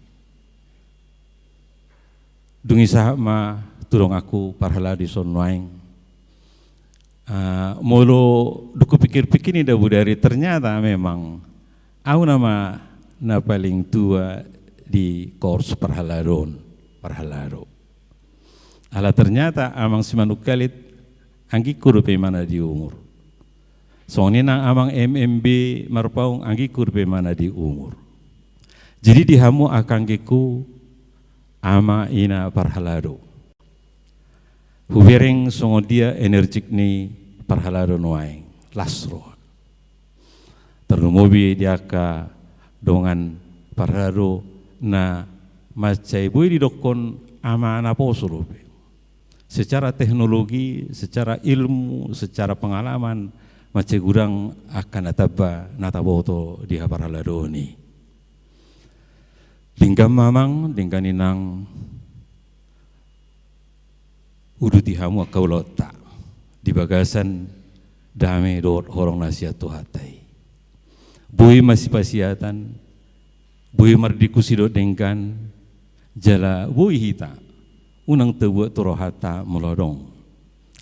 Dung i sahat ma tu donganku parhalado dison nuaeng. Ah, molo dung hupikir-pikir ni da bodari, ternyata memang ahu nama na paling tua di kors parhalado on, parhalado. Ala ternyata amang Simanungkalit anggingku dope imana di umur. Songon i nang amang M M B Marpaung anggingku dope imana di umur. Jadi di hamu angka anggingku, ama, ina parhalado, hubereng songon dia energik ni parhalado nuaeng, las roha. Tarlumobi di angka dongan parhalado na mansai boi didokkon ama naposo dope. Secara teknologi, secara ilmu, secara pengalaman, mansai godang angka na tamba na taboto di haparhaladoon i. Denggan ma amang, denggan inang, uduti hamu angka ulaonta di bagasan dame dohot holong na sian Tuhanta i. Boi masipasiatan, boi mardiskusi dohot denggan, jala boi hita unang tabuat tu rohanta molo adong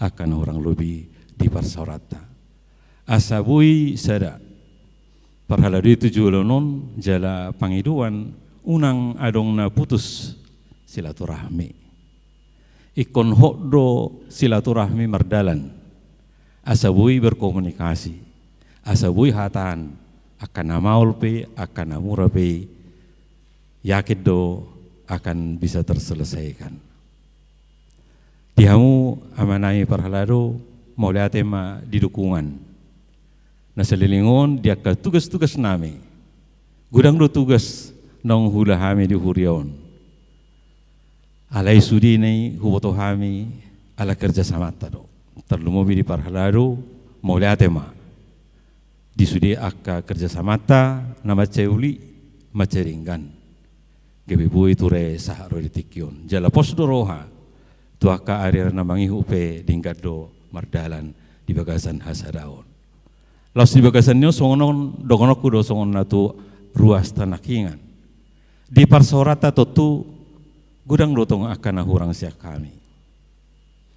angka na hurang lobi di parsaoranta. Asa boi sada parhalado i tu joloan on jala pangidoan unang adong na putus silaturahmi. Ingkon hot do silaturahmi mardalan, asa boi berkomunikasi, asa boi hataan angka na maol pe, angka na mura pe, yakin do akan bisa terselesaikan. Di hamu amanami parhalado, Mauliate ma di dukungan na saleleng on di angka tugas-tugas nami. Godang do tugas naung huula hami di huria on. Alai sude na i huboto hami ala kerjasamanta do. Tarlumobi di parhalado, mauliate ma di sude angka kerjasamanta na mansai uli, mansai denggan. Gabe boi ture sahat ro di tingki on. Jala pos do roha tu angka ari-ari na mangihut pe denggan do mardalan di bagasan hasadaon. Laos di bagasan ni on songon on dohononku do songon na tu ruas tangkingan. Di parsaoranta tontu godang do tong angka na hurang sian hami.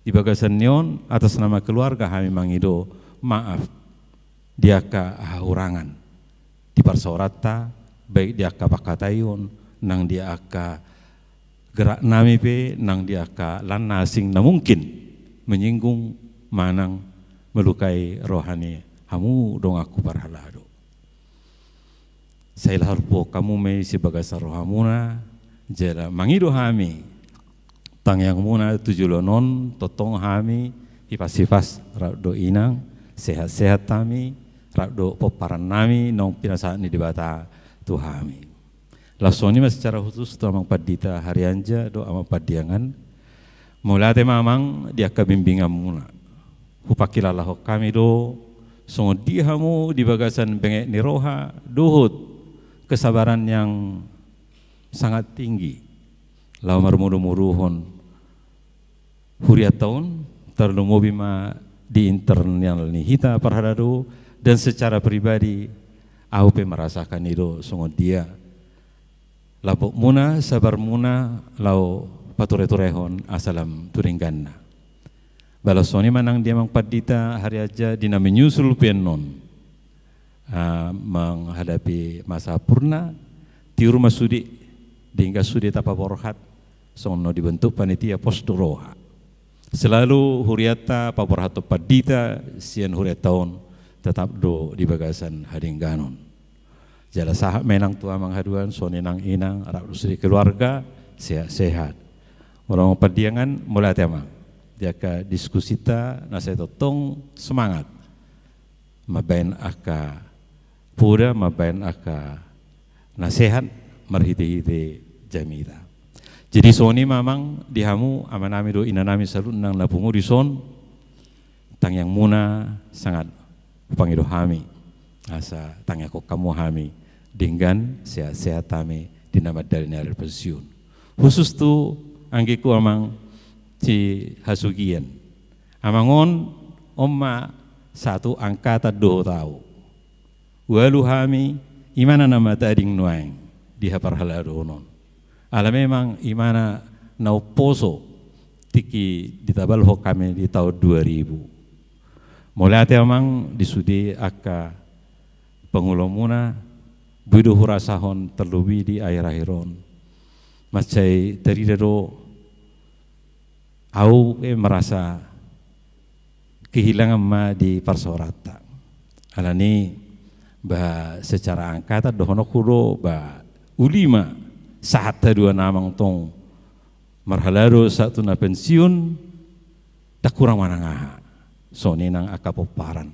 Di bagasan ni on atas nama keluarga hami mangido maaf di angka hahurangan di parsaoranta, baik di angka pangkataion nang di angka gerak nami pe nang di angka lan na asing na mungkin menyinggung manang melukai roha ni hamu donganku parhalado. Sai laho huboan hamu ma i sian bagasan rohamuna, jala mangido hami tangiangmuna tu joloan on, tongtong hami hipas-hipas rap dohot inang, sehat-sehat hami rap dohot pomparan nami naung pinasahat ni Debata tu hami. Laos songon i ma secara khusus tu Amang Pandita Harianja dohot Amang Pandiangan. Mauliate ma Amang di angka bimbinganmuna. Hupangkilalahon hami do songon dia hamu di bagasan benget ni roha dohot kesabaran yang sangat tinggi laho marmudu-muduhon hurianta on, tarlumobi ma di internal ni hita parhalado, dan secara pribadi ahu pe merasakan i do songon dia lambokmuna, sabarmuna laho pature-turehon asa lam tu dengganna. Ba laos songon i ma nang di Amang Pandita Harianja di na menyusul pe annon, ah, menghadapi masa hampurna, tiur ma sude, denggan sude tapaborhat songon na dibentuk panitia pos do roha. Selalu hurianta paborhathon pandita sian hurianta on tetap do di bagasan hadengganon. Jala sahat ma i nang tu Amang haduan, songon i nang inang rap dohot sude keluarga, sehat-sehat. Molo Amang Pandiangan, mauliate Amang di angka diskusita na sai tongtong semangat mambahen angka poda, mambahen angka nasehat marhite-hite jamita. Jadi songon i ma Amang di hamu amanami dohot inanami saluhutna na pungu dison, tangiangmuna sangat hupangido hami asa tangiangkon hamu hami denggan, sehat-sehat hami di na mandali ni ari pensiun. Khusus tu anggingku Amang si Hasugian. Amang on, on ma satu angkatan dohot ahu. Ualu hami, imana na matading nuaeng di haparhaladoon on. Ala memang imana na umposo tingki ditabalhon hami di taon dua ribu. Mauliate Amang di sude angka pangulomuna, boi do hurasahon terlebih di akhir-akhir on. Mansai tarida do ahu pe merasa kehilangan ma di parsaoranta. Alani ba secara angkatan dohononku do ba uli ma sahat haduan Amang tong marhalado sahat tu na pensiun, ndang hurang manang aha. Songon i nang angka pomparan.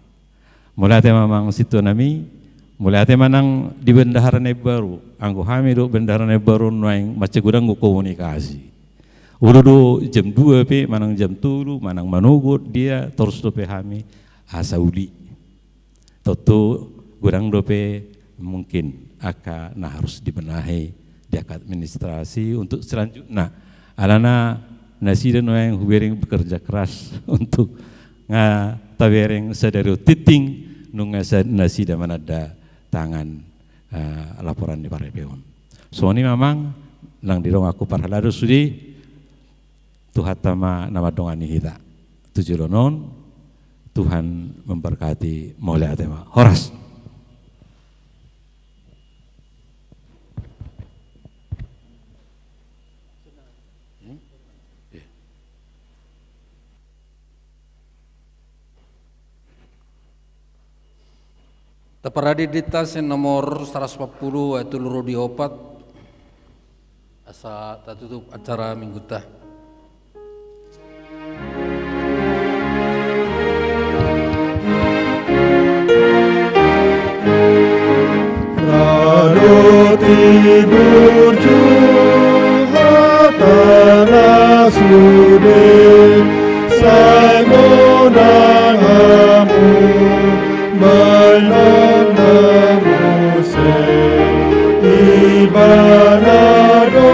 Mauliate ma Amang sintuanami, mauliate ma nang di Bendahara na imbaru. Anggo hami dohot Bendahara na imbaru nuaeng mansai godang do komunikasi. Olo do jam dua pe manang jam tolu manang manogot dia torus dope hami asa uli. Tontu godang dope mungkin angka na harus dibenahi di angka administrasi untuk selanjutna. Alana nasida nuaeng hubereng bekerja keras untuk nga tabereng sadari on tintin nunga sa-, nasida mananda tangan, eh, laporan ni parrebeon. Songon i ma Amang nang di donganku parhalado sude. Tuhanta ma na mandongani hita tu joloan on. Tuhan memberkati, mauliate ma. Horas. Taparade dita sian nomor saratus opat pulu ayat tolu ro di opat. Asa tatutup acara mingguta. Tiburju hata na sude, sai monang hamu, baenon na muse. Ibana do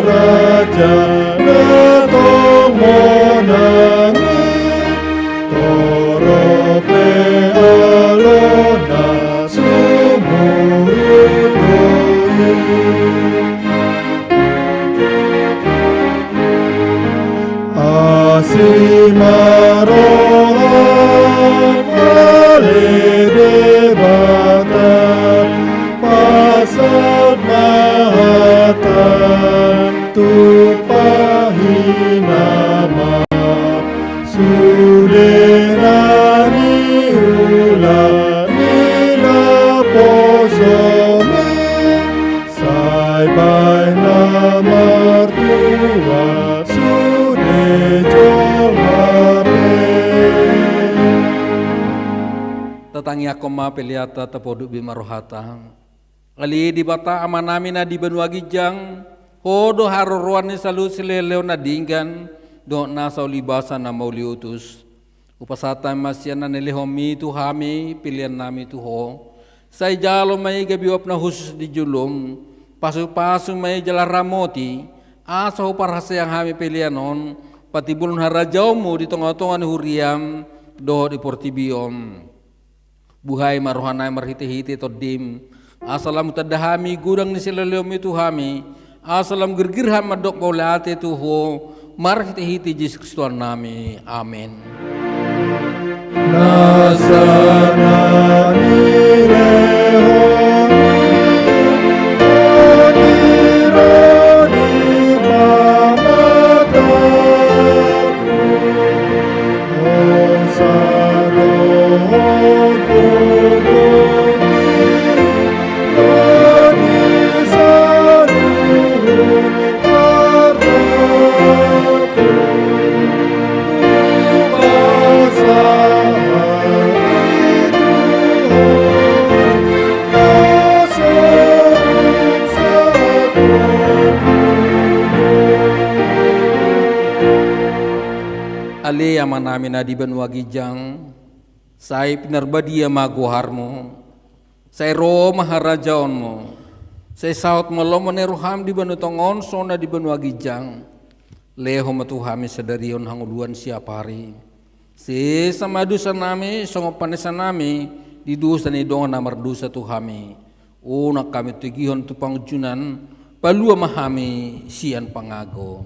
raja na tong monang i, torop pe alona sumurut do i. Asi ma roham, ale Debata, pasahat ma hatam, tumpahi nama sude na niula ni naposomi, sai baen na martua sude jolma pe. Tatangiangkon ma peleanta, tapodop be ma rohanta. Ale Debata Amanami na di banua ginjang, Ho do haroroan ni saluhut silehon-lehon na denggan dohot nasa ulibasa na mauliutus. Hupasahat hami ma sian na nilehonMi tu hami peleannami tu Ho. Sai jalo ma i gabe uap na hushus di jolom, pasu-pasu ma i jala ramoti, asa huparhaseang hami pelean on patimbulhon harajaonMu di tonga-tonga ni huriaM dohot di portibi on. Buhai ma rohanami marhite-hite TondiM, asa lam hutanda hami godang ni silehon-lehonMi tu hami, asa lam girgir hami mandok mauliate tu Ho, marhite-hite Jesus Kristus Tuhannami. Amen. Nasa na nilehonMi na niradi pamatangku, Ale Amanami na di banua ginjang, sai pinarbadia ma goarMu, sai ro ma harajaonMu, sai saut ma lomo ni rohaM di banua tonga on songon na di banua ginjang. Lehon ma tu hami sadari on hangoluan siapari. Sesa ma dosanami songon panesanami di dosa ni dongan na mardosa tu hami. Unang hami tigihon tu pangunjunan, palua ma hami sian pangago.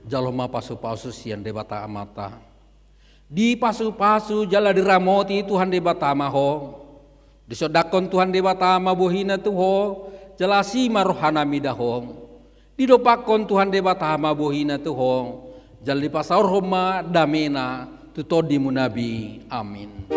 Jalo ma pasu-pasu sian Debata Amanta. Dipasu-pasu jala diramoti Tuhan Debata ma ho. Disondangkon Tuhan Debata ma bohiNa tu ho, jala asi ma rohaNa mida ho. Didompakkon Tuhan Debata ma bohiNa tu ho, jala dipasaorhon ma dameNa tu tondimuna be. Amin.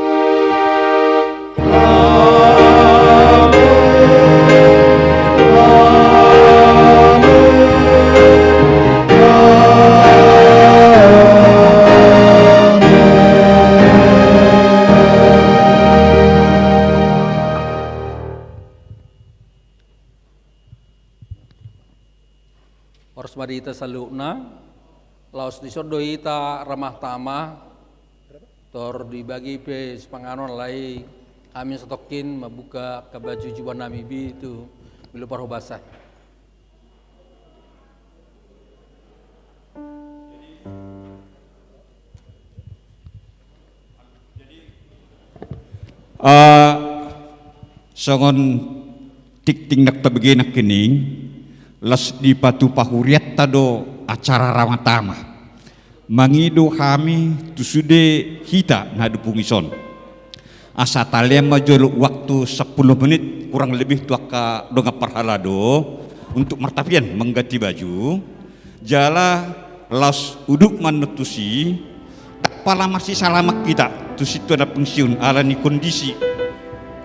Horas ma di hita saluhutna. Laos dison do hita ramah tamah. Tor dibagi pe sipanganon, alai hami satongkin mambuka angka baju jubahnami be tu Milo Parhobasan. Ah, songon tingting na tabege nangkining, Laos dipatupa hurianta do acara ramatama. Mangido hami tu sude hita na dumungis on, asa talean ma jolo waktu sampulu menit kurang lebih tu angka dongan parhalado untuk martapian mangganti baju. Jala laos udut ma annon tusi, ndang pola marsisalaman hita tu sintua na pensiun ala ni kondisi,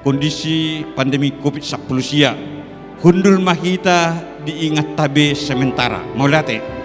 kondisi pandemi covid sampulu sia. Hundul ma hita di inganta be sementara. Mauliate.